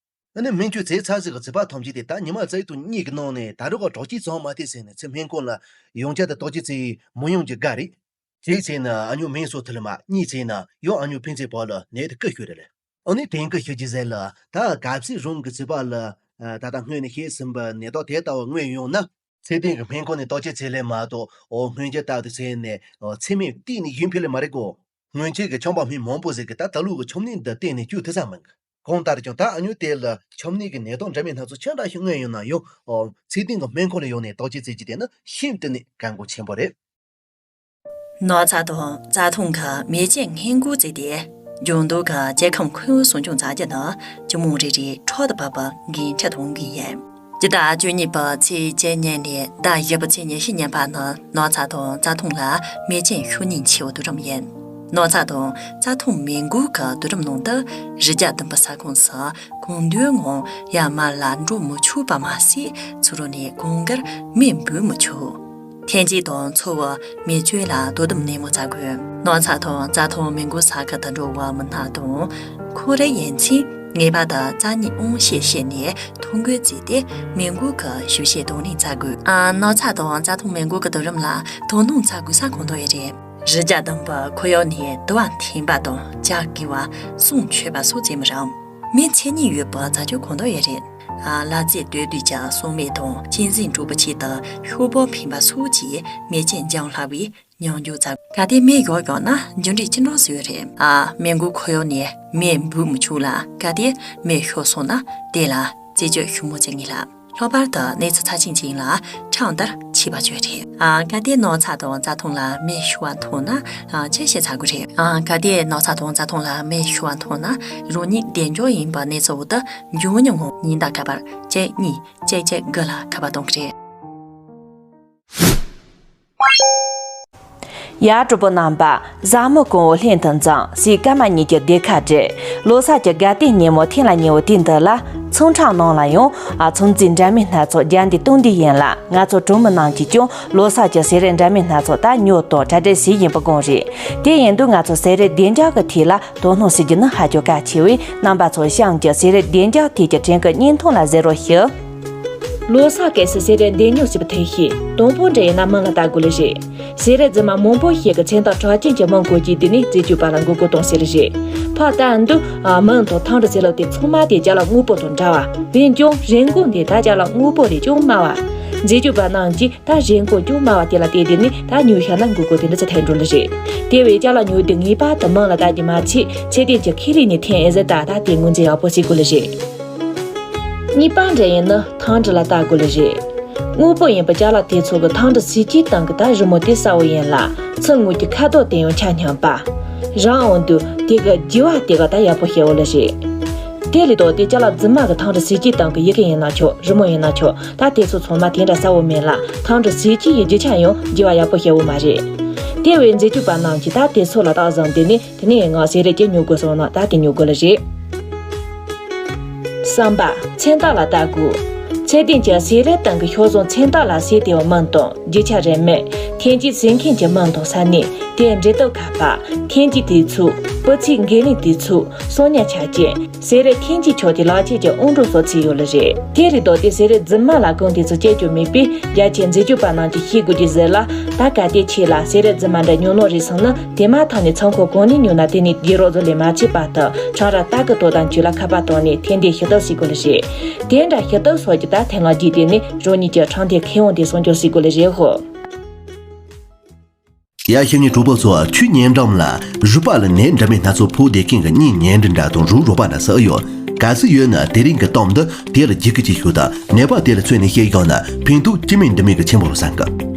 ཨ་ནི་སྨན་བཅོས་ཚེ་ཚ་ཟིག་གི་ཚེ་པ་ཐམས་ཅད་དེ་ད་ཉི་མ་རྩ་ཡི་དང་གཉིས་ཀྱི་ནང་ནས་ད་རུང་ག་དྲག་སྐྱེད་ཚང་མ་དེ་ཟེར་ནས་ཚེ་སྨན་ཁང་ལ་ཡོང་ཆ་དང་དོགས་གཅོད་ཚེ་མི་ཡོང་རྒྱུ་དགའ་རེད། གཅིག་བྱས་ན་ཨ་ཉོ་སྨན་གསོ་ཐུབ་ལ་མ་གཉིས་བྱས་ན་ཡང་ཨ་ཉོ་ཕན་ཚེ་བག་ལ་ནད་དེ་ཀི་ཤོད་རེད་ལ། ཨ་ནི་དེང་གི་ཤོད་ཀྱི་ཟེར་ལ་ད་གབ་སྲིད་རང་གི་ཚེ་པ་ལ་ད་ལྟ་སྔོན་ནས་ཤེས་ཟིན་པ་ནད་རྟགས་དེ་ལྟ་བུ་མངོན་ཡོང་ན། ཚེ་བརྟན་གྱི་སྨན་ཁང་ནས་དོགས་གཅོད་ཚེ་ལས་མ་གཏོགས་ཨོ་སྔོན་རྒྱུ་ལྟ་དུ་ཟེར་ནས་ཚེ་སྨན་གཏིང་ནས་ཡིན་ཕེ་ལས་མ་རེད་གོ། སྔོན་ཆད་ཀྱི་ཆམ་པ་སྨན་མང་པོ་ཟིག་གིས་ད་ད་ལུགས་ཀྱི་ཆམ་ནད་འདི་གཏན་ནས་བཅོས་ཐུབ་ས་མིན་གི། གང་ལྟར་ཀྱང་ད་ཨ་ཉོ་དེ་ལ་ཆམ་ནད་ཀྱི་ནད་རྟགས་འདྲ་མིན་སྣ་ཚོགས་ཅི་འདྲ་ཞིག་མངོན་ཡོང་ན་ཡང་ཨོ་ཚེ་བརྟན་གྱི་སྨན་ཁང་ལ་ཡོང་ནས་དོགས་གཅོད་བྱེད་རྒྱུ་དེ་ནི་ཤིན་ཏུ་ནས་གལ་འགངས་ཆེན་པོ་རེད། ནོར་ཚ་དང་རྩྭ་ཐང་གི་མེ་ལྕེ་སྔོན་འགོག་བྱས་ཏེ། ལྗང་མདོག་གི་སྐྱེ་ཁམས་ཁོར་ཡུག་སྲུང་སྐྱོང་བྱ་རྒྱུ་ནི་སྤྱི་དམངས་རེ་རེའི་ཕྲག་ཏུ་བབས་པའི་འགན་འཁྲི་དང་འགན་ཡིན། སྤྱི་ཟླ་བཅུ་གཉིས་པའི་ཚེས་བཅུ་གཉིས་ནས་ཟླ་བཞི་པའི་ཚེས་ཉི་ཤུ་ཉིན་བར་ནི་ནོར་ཚ་དང་རྩྭ་ཐང་ལ་མེ་ལྕེ་ཤུགས་སྣོན་ཆེ་བའི་དུས་རིམ་ཡིན། ནོར་ཚ་དང་རྩྭ་ཐང་མེ་འགོག་གི་དུས་རིམ་ནང་དུ་རི་རྒྱ་ལྡན་པའི་ས་ཁོངས་སུ་གང་འདོད་ངང་ཡར་མར་ལ་འགྲོ་མི་ཆོག་པ་མ་ཟད་ཚུར་རོལ་ནས་གང་དགར་མེ་འབུད་མི་ཆོག་ཐོན་སྐྱེད་དང་འཚོ་བའི་མེ་སྤྱོད་ལ་དོ་དམ་ནན་མོ་བྱ་དགོས། ནོར་ཚ་དང་རྩྭ་ཐང་མེ་འགོག་ས་ཁུལ་དུ་འགྲོ་བའི་མི་སྣ་དང་། ཁོ་རེ་ཡན་ཆད་ངེས་པར་དུ་རྩ་གཉིས་དབང་ཤེད་བྱས་ནས་ཐོ་འགོད་བྱས་ཏེ་མེ་འགོག་གི་ཞིབ་བཤེར་དང་ལེན་བྱ་དགོས། ཨ། ནོར་ཚ་དང་རྩྭ་ཐང་མེ་འགོག་གི་དུས་རིམ་ལ་དོ་སྣང་བྱ་དགོས་ས་གང་དག་ཡོད་རེད། རི་རྒྱ་ལྡན་པའི་ཁོར་ཡུག་ནས་དུ་བ་འཐེན་པ་དང་ཇ་གི་བ་ཟོང་མཆོད་པ་སོགས་བྱེད་མི་རུང་། མེ་མཆེད་ནུས་ཡོད་པའི་རྫས་སྦྱོར་གང་དག་ཡོད་རེད། ཨ། གླ་རྩི་དོད་དུས་ཀྱི་སྲུང་མེ་དང་གཅན་གཟན་འདྲ་པོ་ཆེད་དུ་ཤོག་སྦག་འཕེན་པ་སོགས་ཀྱིས་མེ་ལྕེ་འཇམ་ལྷག་པའི་མཉམ་འཇོག་བྱ། གལ་ཏེ་མེ་ཡོག་ཡོང་ན་རྒྱུ་འབྲས་ཅི་འདྲ་ཞིག་ཡོད་རེད། ཨ། མེ་འགོག་ཁོར་ཡུག་ནས་མེ་འབུད་མི་ཆོག་ལ། གལ་ཏེ་མེ་ཤོར་སོང་ན་དེ་ལ་རྩད་གཅོད་ཤུགས་མོ་བྱེད་ངེས་ལ། ལྷག་པར་དུ་གནས་ཚུལ་ཚབས་ཆེན་ཅིག་ཡིན་ལ་ཁྲིམས་ལྟར་ཆད་པ་གཅོད་རེད། ཨ། གལ་ཏེ་ནོར་ཚ་དང་རྩྭ་ཐང་ལ་མེ་ཤོར་བ་མཐོང་ན། ཨ། ཅི་ཞིག་བྱ་དགོས་རེད། ཨ། གལ་ཏེ་ནོར་ཚ་དང་རྩྭ་ཐང་ལ་མེ་ཤོར་བ་མཐོང་ན་རང་ཉིད་བདེ་འཇགས་ཡིན་པའི་གནས་ཚུལ་འོག་ཏུ་མགྱོགས་མྱུར་ངང་ཉེན་བརྡ་ཁ་པར་གཅིག་གཉིས་གཅིག་གཅིག་དགུ་ལ་ཁ་པར་གཏོང་གི་རེད། ཡ། གྲོགས་པོ་རྣམ་པ། བཟང་མོ་གང་བོ་ལྷན་དུ་འཛོམས། སྲས་སྐར་མ་གཉིས་ཀྱི་སྡེར་ཁ་བསྒྲིགས། ལོ་གསར་གྱི་དགའ་སྟོན་ཉིན་མོ་ཐེངས་ལ་ཉེ་བོ་དུས་འདི་ལ། ཚོང་ཁང་ནང་ལ་ཡང་ཨ་ཚོང་རྫས་འདྲ་མིན་སྣ་ཚོགས་རྒྱག་འདི་གཏོང་འདི་ཡིན་ལ། ང་ཚོ་གྲོང་མི་རྣམས་ཀྱིས་ཀྱང་ལོ་གསར་གྱི་ཟས་རིགས་འདྲ་མིན་སྣ་ཚོགས་ད་ཉོ་དང་གྲ་སྒྲིག་བྱེད་བཞིན་པའི་སྒང་རེད། དེ་ཡིན་དུས་ང་ཚོ་ཟས་རིགས་བདེ་འཇགས་ཀྱི་ཐད་ལ་དོ་སྣང་བྱེད་རྒྱུ་ནི་ཧ་ཅང་གལ་ཆེ་བས། རྣམ་པ་ཚོ་གཤམ་གྱི་ཟས་རིགས་བདེ་འཇགས་ཐད་ཀྱི་དྲན་སྐུལ་བརྙན་ཐུང་ལ་གཟིགས་རོགས་ཞུ། ལོ་གསར་སྐབས་སུ་ཟས་རིགས་འདི་ཉོ་སྲིད་པའི་ཐབས་ཤེས་དང་པོ་འདྲ་ཡིན་ན་མིང་ལ་བལྟ་དགོས་ལེ་རེད། ཟས་རིགས་རྫུན་མ་མང་པོ་ཞིག་གི་མཚན་རྟགས་གྲགས་ཅན་གྱི་མིང་བཀོད་རྒྱུ་དེ་ནི་རྩད་གཅོད་པ་ལ་མགོ་སྐོར་གཏོང་སྲིད་ལེ་རེད། ཕར་བལྟ་འདུག་མིང་དང་ཐང་འབྲི་ཟེར་ལབ་དེ་ཚང་མ་དེ་ཅ་ལག་དངོས་པོ་དང་འདྲ་བ། འོན་ཀྱང་རིན་གོང་དེ་ད་ཅ་ལག་དངོས་པོ་ལས་ཅུང་དམའ་བ། རྩད་གཅོད་པ་རྣམས་ཀྱིས་ད་རིན་གོང་ཅུང་དམའ་བ་དེ་ལ་བལྟས་དེ་ནི་ད་ཉོས་བཞག་ན་མགོ་སྐོར་དེ་འདྲ་ཚ་ཐལ་འགྲོ་ལེ་རེད། དེ་བས་ཅ་ལག་ཉོ་དུས་ངེས་པར་དུ་མིང་ལ་བལྟ་རྒྱུ་མ་ཚད་ཚད་ལྡན་གྱི་ཁེ་ལས་ནས་འཐེན་ཨེ་ཟེར་ད་ད་དེ་ངོས་འཛིན་ཡག་པོ་བྱེད་དགོས་ལེ་རེད། གཉིས་པ་འདྲ་ཡིན་ན་ཐང་འབྲི་ལ་བལྟ་དགོས་ལེ་རེད། དངོས་པོ་ཡིན་པ་ཅ་ལག་དེ་ཚོ་གི་ཐང་འབྲི་ཟས་ཀྱི་སྟེང་གི་ད་རི་མོ་དེ་གསལ་བོ་ཡིན་ལ་ཚུར་ངོས་ཀྱི་ཁ་དོག་དེ་ཡང་ཆ་མཉམ་པ། རང་འོང་དུས་དེ་གི་རྒྱུ་བ་དེ་ག་ད་ཡག་པོ་ཤེས་འོ་ལེ་རེད། དེ་ལས་ལྡོག་སྟེ་ཅ་ལག་རྫུན་མ་གི་ཐང་གྲུ་ཟས་བཅུད་སྟེང་གི་ཡི་གེ་ཡིན་ན་ཆོག་རི་མོ་ཡིན་ན་ཆོག་ད་དེ་ཚོ་ཚང་མ་དེ་འདྲ་གསལ་བོ་མེད་ལ། ཐང་གྲུ་ཟས་བཅུད་ཡི་རྒྱུ་ཆ་ཡང་བརྗེ་བ་ཡག་པོ་བྱེད་འོ་མ་རེད། དེ་བས་མཛེས་དཔྱོད་པ་རྣམས་ཀྱིས་ད་དེ་ཚོ་ལ་རྟགས་བཟུང་དེ་ནི་དེ་ནས་ང་ཟས་རིགས་ཅི་ཉོ་དགོས་སོང་ན་ད་དེ་ཉོ་དགོས་ལ་རེད། གསུམ་པ། མཚོན་རྟགས་ལ་ལྟ་དགོས། ཚད་ལྡན་གྱི་ཟས་རིགས་སྟེང་གི་ཤོག་བཟོ་མཚོན་རྟགས་ལ་ཟས་དེའི་མིང་དང་རྒྱུ་ཆ་རིན་མེད། ཐོན་སྐྱེད་བཟོ་མཁན་གྱི་མིང་དང་ས་གནས། དེའི་འབྲི་དེབ་ཁ་པར། ཐོན་སྐྱེད་དུས་ཚོད། སྤུས་ཚད་འགན་ལེན་དུས་ཚོད། གསོག་ཉར་ཆ་རྐྱེན། ཟས་རིགས་ཐོན་སྐྱེད་ཆོག་དེ་ལག་ཁྱེར་གྱི་དབང་སྒྲུབ་སོགས་ཚུད་ཡོད་ལ་རེད། དེ་རིགས་ལྡོག་སྟེ་ཟས་རིགས་རྫུན་མ་ལ་གོང་དེ་ཚོ་སྤྱད་རྒྱུ་མེད་པས་རྒྱ་ཆེའི་མཛེས་དཔྱོད་པ་རྣམས་ཀྱིས་ཤེས་དགོས་རྒྱུ་ཟེར་ལ། ད་གལ་ཏེ་ཁྱེད་ལ་ཟས་རིགས་རྫུན་མ་འདྲ་ཉོ་ནོ་རེད་སོང་ན་དེ་མ་ཐག་ནས་ཚོང་ཁང་གང་ནས་ཉོ་ན་དེ་ནས་དགོས་རོགས་ཚོ་ལས་མ་ཆད་པ་དང་ཁྲང་ར་ཏཱ་གི་དོ་དམ་ཅུས་ལ་ཁ་པར་བཏང་ནས་ཐེར་འདོན་ཞུ་གཏུག་བྱེད་དགོས་ལ་རེད། དེ་འདྲ་ཞུ་གཏུག་སོགས་ཀྱི་ད་ཐེངས་ལ་རྗེས་དེ་ནས་རང་ཉིད་ཀྱི་ཁྲང་ཐེར་ཁེ་དབང་དེ་སྲུང་སྐྱོབ་བྱེད་དགོས་ལ་རེད་ཧོ། ཡ་ཤི་ཉི་གྲོགས་པོ་ཚོ། ཆུའི་ཉེ་འགྲམ་ལ་རུས་པ་ལ་ནད་འདྲ་མིན་སྣ་ཚོགས་ཕོག་བསྡད་མཁན་གྱི་མིའི་ཉེ་འབྲེལ་འདྲ་དང་རུ་རོགས་པ་འདྲ་སུ་ཡོད། གལ་སྲིད་ཡོད་ན་དེ་རིང་གི་གཏམ་འདི་དེ་ལ་བརྒྱུད་སྐུལ་བྱེད་ཤོག་དང་ནད་པ་དེ་ལ་མཚོན་ནས་བཤད་བཞག་ན་ཕན་ཐོགས་ཅི་མིན་འདི་མིན་གྱི་ཆེན་པོ་རུ་བསམ་གི།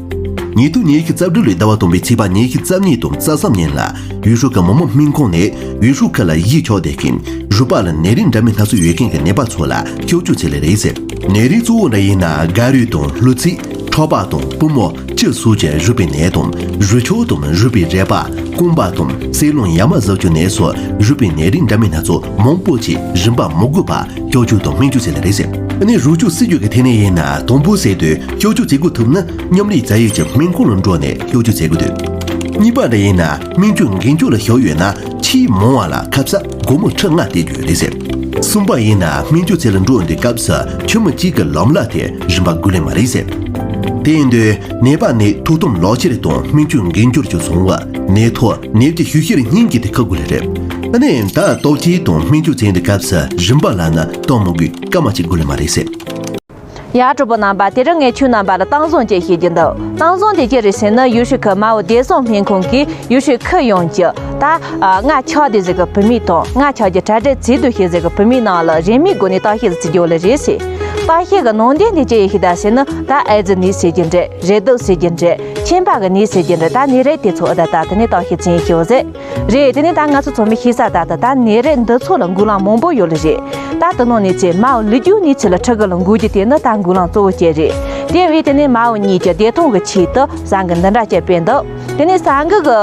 ཉིས་སྟོང་ཉི་ཤུ་རྩ་དྲུག་ལོའི་ཟླ་བ་དང་པོའི་ཚེས་པ་ཉི་ཤུ་རྩ་གཉིས་དང་རྩ་གསུམ་ཉིན་ལ་ཡུས་ཧྲུའུ་གི་མི་དམངས་སྨན་ཁང་ནས་ཡུས་ཧྲུའུ་ཁུལ་ལ་གཞིས་ཆགས་བསྡད་མཁན་རུས་པ་ལ་ནད་རིགས་འདྲ་མིན་སྣ་ཚོགས་ཡོད་མཁན་གྱི་ནད་པ་ཚོ་ལ་སྐྱོབ་བཅོས་བྱས་ལེ་རེད་ཟེར། ནད་རིགས་གཙོ་བོ་འདྲ་ཡིན་ན་སྒལ་རུས་དང་ལྷུ་ཚིགས། ཁྲག་པ་དང་པུས་མོ། སྤྱི་སོགས་ཀྱི་རུས་པའི་ནད་དང་རུས་ཆག་དང་རུས་པའི་རུས་པ། རྐང་པ་དང་སྲིན་རླུང་ཡ་མ་གཟུགས་ཀྱི་ནད་སོགས་རུས་པའི་ནད་རིགས་འདྲ་མིན་སྣ་ཚོགས་མང་པོ་ཅིག་རིན་པ་མི་དགོས་པར་སྐྱོབ་བཅོས་དང་སྨན་བཅོས་བྱེད་ལེ་རེད་ཟེར། ཨ་ནི་རུས་ཆག་སེལ་རྒྱུ་གི་ཐད་ནས་ཡིན་ན་དང་པོ་ཟེར་དུས་སྐྱོབ་བཅོས་བྱེད་དགོས་ཐུབ་ན་མཉམ་ལས་བྱ་ཡུལ་གྱི་སྨན་ཁང་ལ་འགྲོ་ནས་སྐྱོབ་བཅོས་བྱེད་དགོས་འདུག་གཉིས་པ་འདྲ་ཡིན་ན་སྨན་བཅོས་འགན་བཅོལ་ལ་བཞག་ཡོད་ན་ཆེས་མང་བ་ལ་ཁ་ས་སྒོར་མོ་ཁྲི་ལྔ་སྟེར་རྒྱུ་རེད་ཟེར། གསུམ་པ་ཡིན་ན་སྨན་བཅོས་ཚད་ལ་འགྲོ་འདི་སྐབས་སུ་ཁྱིམ་མི་གཅིག་གི་ལམ་ལ་དེ་རིན་པ་དགོས་ལེ་མ་རེད་ཟེར། དེ་ཡིན་དུས་ནད་པ་ནས་ཐོག་དམ་ལག་ཁྱེར་དང་སྨན་བཅོས་འགན་བཅོལ་གྱི་སོང་བ་ནད་ཐོག་ནད་ཀྱི་ཤུལ་བཞག་སྙིང་གི་དེ་ཁག་དགོས་ལེ་རེད། ཨ་ནི་ད་ལྟོ་ཆས་དང་སྨན་བཅོས་ཚད་འདི་སྐབས་སུ་རིན་པ་ལ་ན་གཏོང་མི་དགོས་སྐར་མ་གཅིག་དགོས་ལེ་མ་རེད་ཟེར། ཡ་གྲོགས་པོ་རྣམ་པ། དེ་རིང་ངས་ཁྱོད་རྣམ་པ་ལ་གཏམ་བཟང་ཅིག་བཤད་རྒྱུ་འདུག་གཏམ་བཟང་དེ་ཅི་རེད་ཟེར་ན་ཡུས་ཧྲུའུ་ཁུལ་མའོ་བདེ་སྲུང་སྨན་ཁང་གིས་ཡུས་ཧྲུའུ་ཁུལ་ཡོངས་ཀྱི་ད་ཨ་མངལ་ཆགས་བསྡད་ཟེར་གི་བུད་མེད་དང་མངལ་ཆགས་ཀྱི་གྲ་སྒྲིག་བྱེད་དུ་ཞེས་ཟེར་གི་བུད་མེད་ནང་ལ་རིན་མེད་སྒོ་ནས་བརྟག་ཞིབ་བྱེད་རྒྱུ་ལ་རེད་ཟེར། བརྟག་ཞིབ་གི་ནང་དོན་དེ་ཅི་ཡིན་ཞིག་ད་ཟེར་ན་ད་ཨེ་ཙི་ནད་ཟེར་རྒྱུ་འདྲ། རེག་དུག་ཟེར་རྒྱུ་འདྲ། མཆིན་པ་གི་ནད་ཟེར་རྒྱུ་འདྲ། ད་ནད་རིགས་དེ་ཚོ་ཨ་ད་ད་དེ་ནས་བརྟག་ཞིབ་བྱེད་ཞོག་ཟེར། རེད། དེ་ནས་ད་ང་ཚོ་ཚང་མས་ཤེས་གསལ་ལྟར་དུ་ད་ནད་རིགས་འདི་ཚོ་ལ་འགོས་ལན་མང་པོ་ཡོད་ལ་རེད། ད་དེ་ནང་ནས་ཚེ་མའོ་ལུས་རྒྱུ་ནས་ཚེ་ལ་ཕྲུ་གུ་ལ་འགོས་རྒྱུ་དེ་ནི་ད་འགོས་ལན་གཙོ་བོ་བཅས་རེད། དེ་བས་དེ་ནས་མའོ་གཉིས་ཀྱི་བདེ་ཐང་གི་ཆེད་དུ་ཟ་གི་འདི་འདྲ་བཅས་སྤེལ་འདུག་དེ་ནས་ཟ་གི་གི་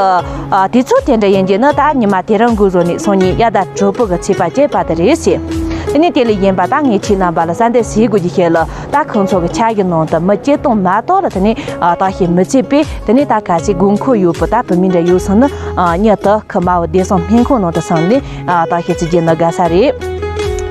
ཨ་དུས་ཚོད་དེ་འདྲ་ཡིན་གྱི་ནི་ད་ཉི་མ་དེ་རིང་འགོས་བཟོ་ནས་སང་ཉིན་གཡའ་ཟླ་དྲུག་པ་གི་ཚེས་པ་བཅུ་པ་དེ་རེད་ཟེར། དེ་ནས་དེ་ལས་གཞན་པ་ད་ངས་ཁྱེད་རྣམ་པ་ལ་གསལ་འདེབས་བྱེད་དགོས་ཀྱི་ཞིག་ལ་ད་ཁོང་ཚོ་གི་ཆ་གི་ནང་དུ་མི་སྤྱིར་བཏང་མ་གཏོགས་ལ་དེ་ནས་ཨ་བརྟག་ཞིབ་མི་བྱེད་པས། དེ་ནས་ད་གལ་སྲིད་དགོས་མཁོ་ཡོད་པ་ད་བུད་མེད་འདྲ་ཡོད་སོང་ན་ཨ་མྱུར་དུ་ཁུལ་མའོ་བདེ་སྲུང་སྨན་ཁང་ནང་དུ་སོང་ནས་ཨ་བརྟག་ཞིབ་བྱེད་རྒྱུ་ནི་དགའ་ས་རེད།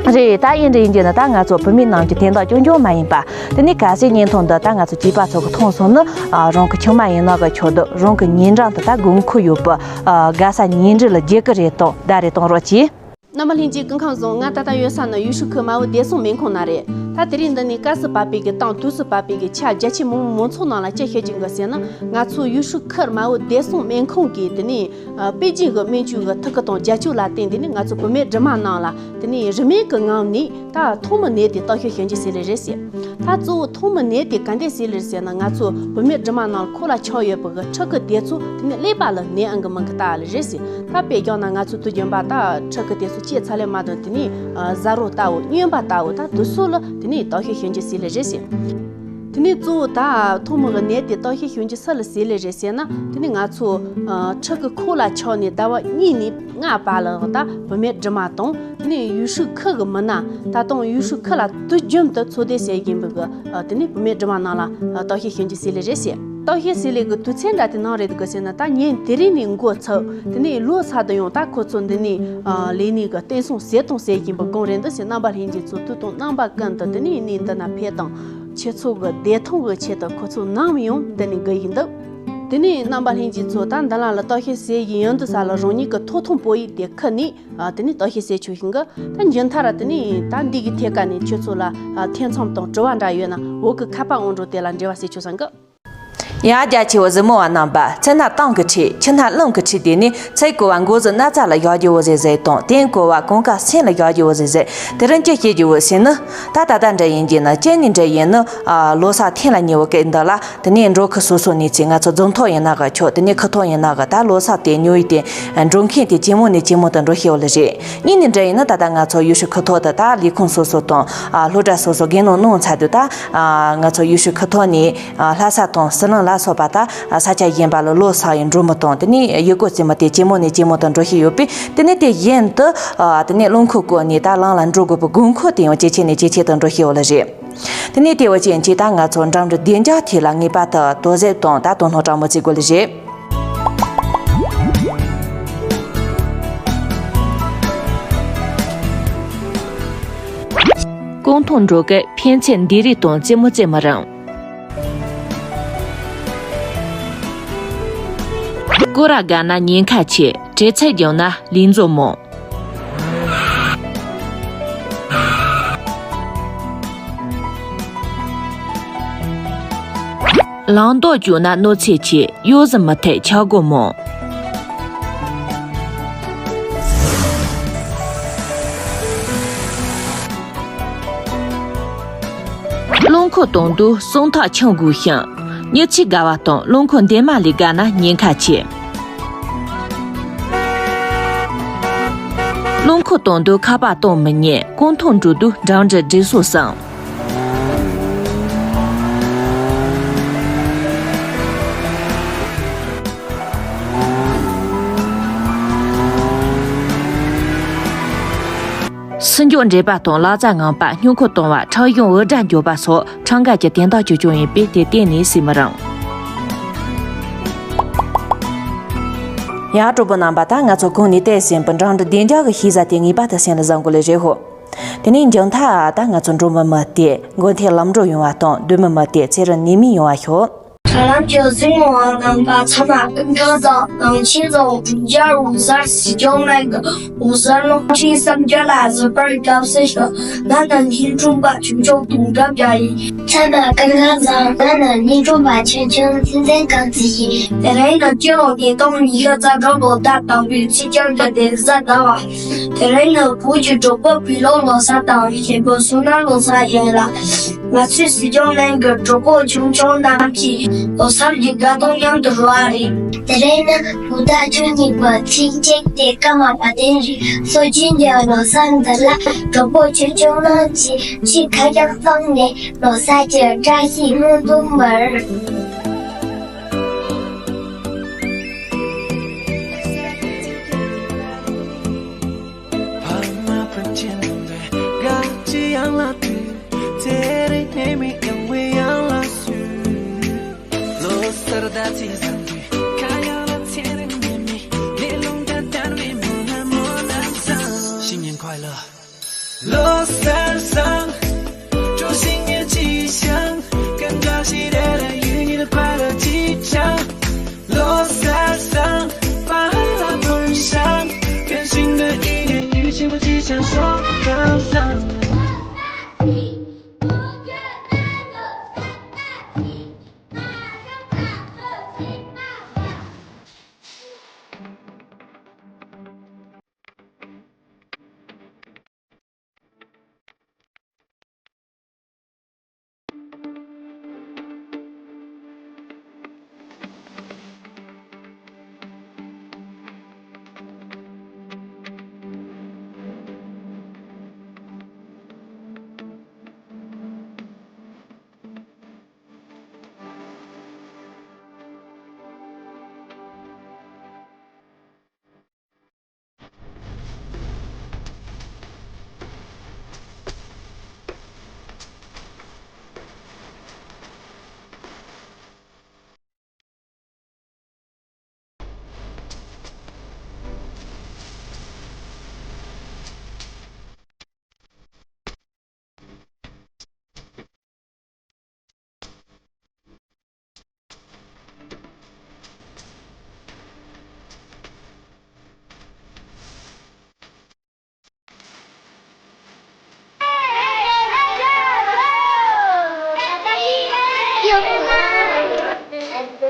རེད། ད་ཡིན་རེད་ཡིན་རྒྱུ་ནི་ད་ང་ཚོ་བུད་མེད་རྣམས་ཀྱི་དོན་དག་རྐྱང་རྐྱང་མ་ཡིན་པ། དེ་ནས་གལ་སྲིད་བརྙན་ཐུང་འདི་ད་ང་ཚོ་བྱིས་པ་ཚོ་གི་མཐོང་སོང་ན་ཨ་རང་གི་ཆུང་མ་ཡིན་ན་གི་ཆོག་འདུག་རང་གི་ཉེ་འགྲམ་དུ་ད་དགོས་མཁོ་ཡོད་པ་ཨ་དགའ་ས་ཉིན་རེ་ལ་རྒྱུ་གི་རེད་དང་ད་རེད་གཏོང་རོགས་གྱིས། རྣམ་པ་ལྷན་རྒྱས་སྐུ་ཁམས་བཟང་། ང་ད་ལྟ་ཡོད་ས་ནི་ཡུས་ཧྲུའུ་ཁུལ་མའོ་བདེ་སྲུང་སྨན་ཁང་ནང་རེད། ད་དེ་རིང་འདི་ནས་སྐབས་སུ་བབས་པའི་གི་དང་དུས་སུ་བབས་པའི་གི་ཆ་རྒྱ་ཆེ་མང་མང་ཚོགས་ནང་ལ་ཅི་བཤད་ཀྱི་འདུག་ཟེར་ན། ང་ཚོ་ཡུས་ཧྲུའུ་ཁུལ་མའོ་བདེ་སྲུང་སྨན་ཁང་གིས་དེ་ནས་ཨ་པེ་ཅིང་གི་སྨན་བཅོས་གི་ཐུགས་ཁུར་དང་རྒྱབ་སྐྱོར་ལ་བརྟེན་དེ་ནས་ང་ཚོ་བུད་མེད་སྦྲུམ་མ་རྣམས་ལ་དེ་ནས་རིན་མེད་ཀྱི་ངང་ནས་ད་ཐོག་མའི་ནད་དེ་བརྟག་ཞིབ་ཞུ་རྒྱུ་ཟེར་ལེ་རེད་ཟེར། ད་གཙོ་བོ་ཐོག་མའི་ནད་དེ་ག་འདྲས་ཟེར་ལེ་ཟེར་ན། ང་ཚོ་བུད་མེད་སྦྲུམ་མ་རྣམས་ཁོག་ལ་ཆགས་ཡོད་པའི་གི་ཕྲུ་གུ་དེ་ཚོ་དེ་ནས་ཀླད་པ་ལ་ནད་ཨང་གི་མང་གི་ལྟ་ལེ་རེད་ཟེར། ད་དཔེ་བཞག་ན་ང་ཚོ་དུས་རྒྱུན་པ་ད་ཕྲུ་གུ་དེ་ཚོ་སྐྱེས་ཚར་ལེ་མ་གཏོགས་དེ་ནས་ཨ་ཟ་རོ་ལྟ་བུ་སྨྱོན་པ་ལྟ་བུ་ད་དུས་སུ་ལ་དེ་ནས་བརྟག་ཞིབ་ཞུ་རྒྱུ་ཟེར་ལེ་རེད་ཟེར། དེ་ནས་གཙོ་བོ་ད་ཐོག་མའི་གི་ནད་དེ་བརྟག་ཞིབ་ཞུ་རྒྱུ་སུ་ལ་ཟེར་ལེ་རེད་ཟེར་ན། དེ་ནས་ང་ཚོ་ཨ་ཕྲུ་གུ་ཁོག་ལ་ཆགས་ནས་ཟླ་བ་གཉིས་ནས་ལྔ་བར་ལ་ད་བུད་མེད་སྦྲུམ་མ་དང་། དེ་ནས་ཡུས་ཧྲུའུ་ཁུལ་གྱི་མི་སྣ་ད་དུང་ཡུས་ཧྲུའུ་ཁུལ་ལ་དུས་རྒྱུན་དུ་འཚོ་སྡོད་བྱེད་བཞིན་པའི་གི་ཨ་དེ་ནས་བུད་མེད་སྦྲུམ་མ་རྣམས་ལ་ཨ་བརྟག་ཞིབ་ཞུ་རྒྱུ་ཟེར་ལེ་རེད་ཟེར། བརྟག་ཞིབ་ཟེར་ལེ་གི་དུས་ཚོད་འདྲ་དེ་ནམ་རེད་འདུག་ཟེར་ན། ད་ཉིན་དེ་རིང་ནས་འགོ་ཚུགས། དེ་ནས་ལོ་གསར་དུ་ཡང་ད་ཁོ་ཚོ་འདི་ནས་ཨ་ལས་གནས་གི་བརྟན་སྲུང་བྱེད་སྟངས་བྱེད་བཞིན་པའི་སྒང་རེད་འདུག་ཟེར། རྣམ་པ་ལྷན་རྒྱས་ཚོ་དུས་དང་རྣམ་པ་ཀུན་ཏུ་དེ་ནས་གནས་འདི་ན་ཕེབས་དང་། ཁྱེད་ཚོ་གི་བདེ་ཐང་གི་ཆེད་དུ་ཁོ་ཚོ་ནམ་ཡང་འདི་ནས་སྒུག་བཞིན་འདུག་དེ་ནས་རྣམ་པ་ལྷན་རྒྱས་ཚོ་ད་འདི་ལ་ལ་བརྟག་ཞིབ་བྱེད་བཞིན་ཡོད་འདུག་ས་ལ་རང་ཉིད་ཀྱི་ཐོབ་ཐང་པོ་ཡིག་དེ་ཁུར་ནས་ཨ་དེ་ནས་བརྟག་ཞིབ་བྱེད་ཆོག་ཤིང་གི། ད་མཇུག་མཐར་དེ་ནས་ད་འདི་གི་ཐད་ཀ་ནས་ཁྱོད་ཚོ་ལ་ཨ་ཐེ་ཚོམ་དང་དྲི་བ་འདྲ་ཡོད་ན་འོག་གི་ཁ་པར་ཨང་གྲངས་དེ་ལ་འབྲེལ་བ་བྱེད་ཆོག་ཤིང་གི། ཡ། རྒྱ་ཆེ་བོ་གཟིགས་མོ་བ་རྣམ་པ། ཚེ་ན་གཏམ་གྱི་ཁྲིད། ཆུ་ན་རླུང་གི་ཁྲིད། དེ་ནས་ཚེ་གོ་བ་མགོ་ཟུག་ན་ཚ་ལ་བཞག་རྒྱུ་བོ་ཟེར་ཟེར་དང་། དེ་གོ་བ་གོང་ཀ་སེམས་ལ་བཞག་རྒྱུ་བོ་ཟེར་ཟེར། དེ་རིང་ཅི་བཤད་རྒྱུ་བོ་ཟེར་ན། ད་ད་ལྟ་འདྲ་ཡིན་གྱི་ན། ཅི་ནས་འདྲ་ཡིན་ན། ཨ། ལོ་གསར་ཐེངས་ལ་ཉེ་བོ་སྐད་འདི་ལ། དེ་ནས་འབྲོག་ཁུལ་སོ་སོ་ནས་ཚེ་ང་ཚོ་རྫོང་ཐོག་ཡིན་ན་གི་ཆོག་དེ་ནས་ཁུལ་ཐོག་ཡིན་ན་གི། ད་ལོ་གསར་དེ་ཉོ་ཡི་དེ་འགྲོ་མཁན་དེ་ཇེ་མང་ནས་ཇེ་མང་དུ་འགྲོ་ཤེས་བ་ལ་རེད། གཉིས་ནས་འདྲ་ཡིན་ན། ད་ལྟ་ང་ཚོ་ཡུལ་ཤུལ་ཁུལ་ཐོག་ཏུ་ད་ལས་ཁུངས་སོ་སོ་དང་། ཨ། སློབ་གྲྭ་སོ་སོ་རྒན་ལགས་གནང་ཚར་དུས། ད། ཨ། ང་ཚོ་ཡུལ་ཤུལ་ཁུལ་ཐོག་ནས། ཨ། ལྷ་ས་དང་ཟི་ལིང་ལ་སོགས་པ། ད། ཨ། ས་ཆ་གཞན་པ་ལ་ལོ་གསར་ཡི་འགྲོ་མི་དང་། དེ་ནས་ཡུལ་སྐོར་རྩེད་མོ་དེ་ཇེ་མང་ནས་ཇེ་མང་དུ་འགྲོ་བཞིན་ཡོད་པས། དེ་ནས་དེ་བཞིན་དུ། ཨ། དེ་ནས་རླངས་འཁོར་བསྐོར་ནས་ད་ལམ་ལ་འགྲོ་དགོས་པའི་དགོས་མཁོ་དེ་ཡང་ཇེ་ཆེ་ནས་ཇེ་ཆེ་དུ་འགྲོ་བཞིན་ཡོད་ལ་རེད། དེ་ནས་དེ་བ་ཅན་གྱིས་ད་ང་ཚོ་འགྲིམ་འགྲུལ་བདེ་འཇགས་ཐད་ལ་ངེས་པར་དུ་དོ་ཟབ་དང་། ད་དོ་སྣང་དྲང་མོ་བྱེད་དགོས་ལ་རེད། ཀོང་ཐང་འགྲོ་སྐབས་ཕན་ཚུན་འདི་རིགས་དང་རྩེད་མོ་རྩེ་མི་རུང་། སྐོར་ར་དགའ་ན་ཉེན་ཁ་ཆེ། བྲེལ་འཚུབ་བྱུང་ན་ལས་འཛོམས་མང་། ལངས་མདོག་བྱུང་ན་གནོད་འཚེ་ཆེ། གཡོ་ཟ་མི་ཐེག་ཆག་སྒོ་མང་། རླངས་འཁོར་གཏོང་དུས་གསང་ཐག་འཆང་དགོས་ཤིང་། མྱི་ཚེ་དགའ་བ་དང་རླངས་འཁོར་འདན་མ་ལས་དགའ་ན་ཉེན་ཁ་ཆེ། རླངས་འཁོར་གཏོང་དུས་ཁ་པར་གཏོང་མི་ཉན། ཀོང་ཐང་འགྲོ་དུས་འགྲིམ་འགྲུལ་སྒྲིག་སྲོལ་བཟང་། སུན་ཀྱོག་འདྲེས་པ་དང་ལག་རྩལ་ངན་པ། སྨྱུ་གུ་གཏོང་བ། ཁྲག་གཞུང་འུར་སྒྲ་འཇོག་པ་སོགས་ཁྲིམས་འགལ་གྱི་དོན་དག་ཅིག་ཀྱང་ཡིན་པས། དེ་གཏན་ནས་བྱེད་མི་རུང་། ཡང་གྲོགས་པོ་རྣམ་པ། ད་ང་ཚོ་གོང་ནས་བལྟས་ཟིན་པའི་འགྲིམ་འགྲུལ་བདེ་འཇགས་ཀྱི་ཤེས་བྱ་དེ་ངེས་པར་དུ་སེམས་ལ་བཟུང་དགོས་ལེ་རེད་ཧོ། དེ་ནས་མཇུག་མཐའ་ད་ང་ཚོ་འགྲོ་མི་མི་དེ་མགོ་མཐིལ་ལམ་འགྲོ་ཡོང་བ་དང་། སྡོད་མི་མི་དེ་ཚེ་རིང་ནད་མེད་ཡོང་བ་ཤོག་དྲ་ལམ་གྱི་གཟིགས་མོ་བ་རྣམ་པ་ཚང་མ་སྐུ་ཁམས་བཟང་། ནང་ཆེན་བཟང་། འབྲུག་རྒྱལ་ལོ་གསར་གཟིགས་སྐྱོང་གནང་གི། ལོ་གསར་གླིང་ཕྲན་གསར་འགྱུར་ལ་གཟིགས་པར་སྐྱབས་སུ་ཞུ། ང་ནི་སྙན་སྒྲོན་པ་ཆུང་ཆུང་དོན་གྲུབ་རྒྱལ་ཡིན། ཚང་མ་སྐུ་ཁམས་བཟང་། ང་ནི་སྙན་སྒྲོན་པ་ཆུང་ཆུང་ཚེ་བརྟན་དཀར་རྩེ་ཡིན། དེ་རིང་ནི་སྤྱི་ལོ་ཉིས་སྟོང་ཉི་ཤུ་རྩ་དྲུག་ལོ་ཟླ་དང་པོའི་ཚེས་བཅུ་དགུ་སྟེ་གཟའ་ཟླ་བ། དེ་རིང་ནི་བོད་ཀྱི་གྲོགས་པོ་བོད་ལོ་ལོ་གསར་དང་། གཞན་ཕན་བསོད་ནམས་ལོ་གསར་ཡིན་ལ། ང་ཚོའི་གཟིགས་སྐྱོང་གནང་གི་གྲོགས་པོ་ཆུང་ཆུང་རྣམས་ཀྱིས་ལོ་གསར་གྱི་དགའ་སྟོན་མཉམ་དུ་རོལ་བ་རེད། དེ་རིང་ནི་བོད་ཟླ་བཅུ་གཉིས་པའི་ཚེས་གཅིག་སྟེ་སྐར་མ་བདུན་རེད། སྲོལ་རྒྱུན་གྱི་ལོ་གསར་འདི་ལ་གྲོགས་པོ་ཆུང་ཆུང་རྣམས་ཀྱིས་ཆེས་ཁ་རྒྱག་བཏང་ནས་ལོ་གསར་གྱི་བཀྲ་ཤིས་སྨོན་འདུན་འབུལ།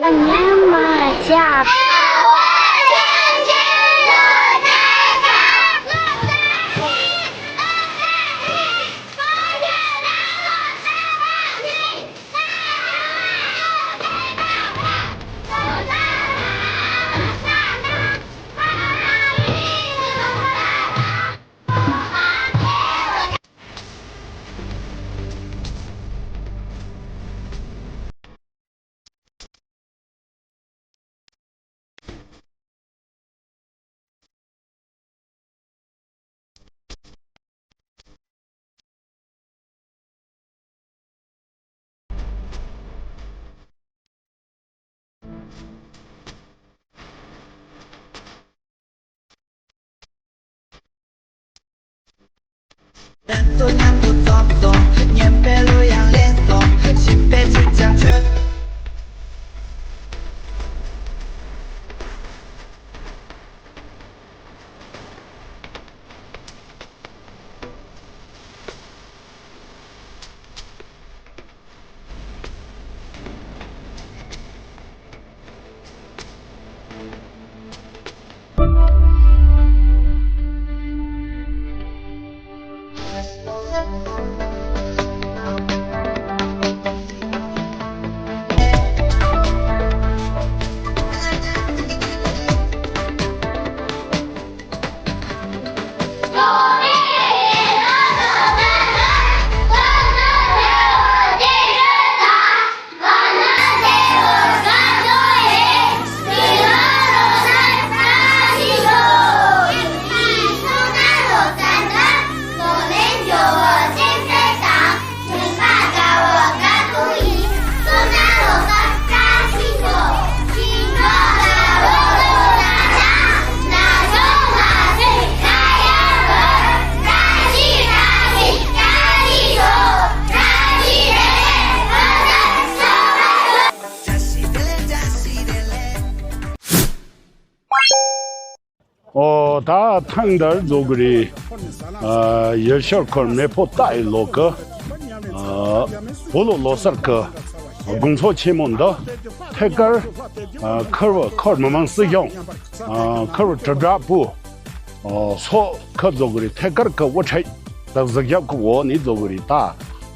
ཉམས་མ་བཞག་ཨོ། ད་ཐེངས་འདིར་འཛོ་གི་རེད། ཨ། ཡུལ་ཤུལ་ཁུལ་མེ་ཕོ་རྟ་ཡི་ལོ་གི་ཨ། བོད་ལོ་ལོ་གསར་གི་དགོང་ཚོགས་ཆེན་མོ་འདི་ཐད་ཀར་ཨ། ཁུལ་བ་ཁུལ་མི་དམངས་སྲིད་གཞུང་ཨ། ཁུལ་བ་དྲིལ་བསྒྲགས་པུའུ་ཨ། སོགས་ཁུལ་འཛོ་གི་རེད། ཐད་ཀར་གི་དབུ་ཁྲིད་དང་གཟིགས་ཞིབ་གི་འོག་ནས་འཛོ་གི་རེད། ད་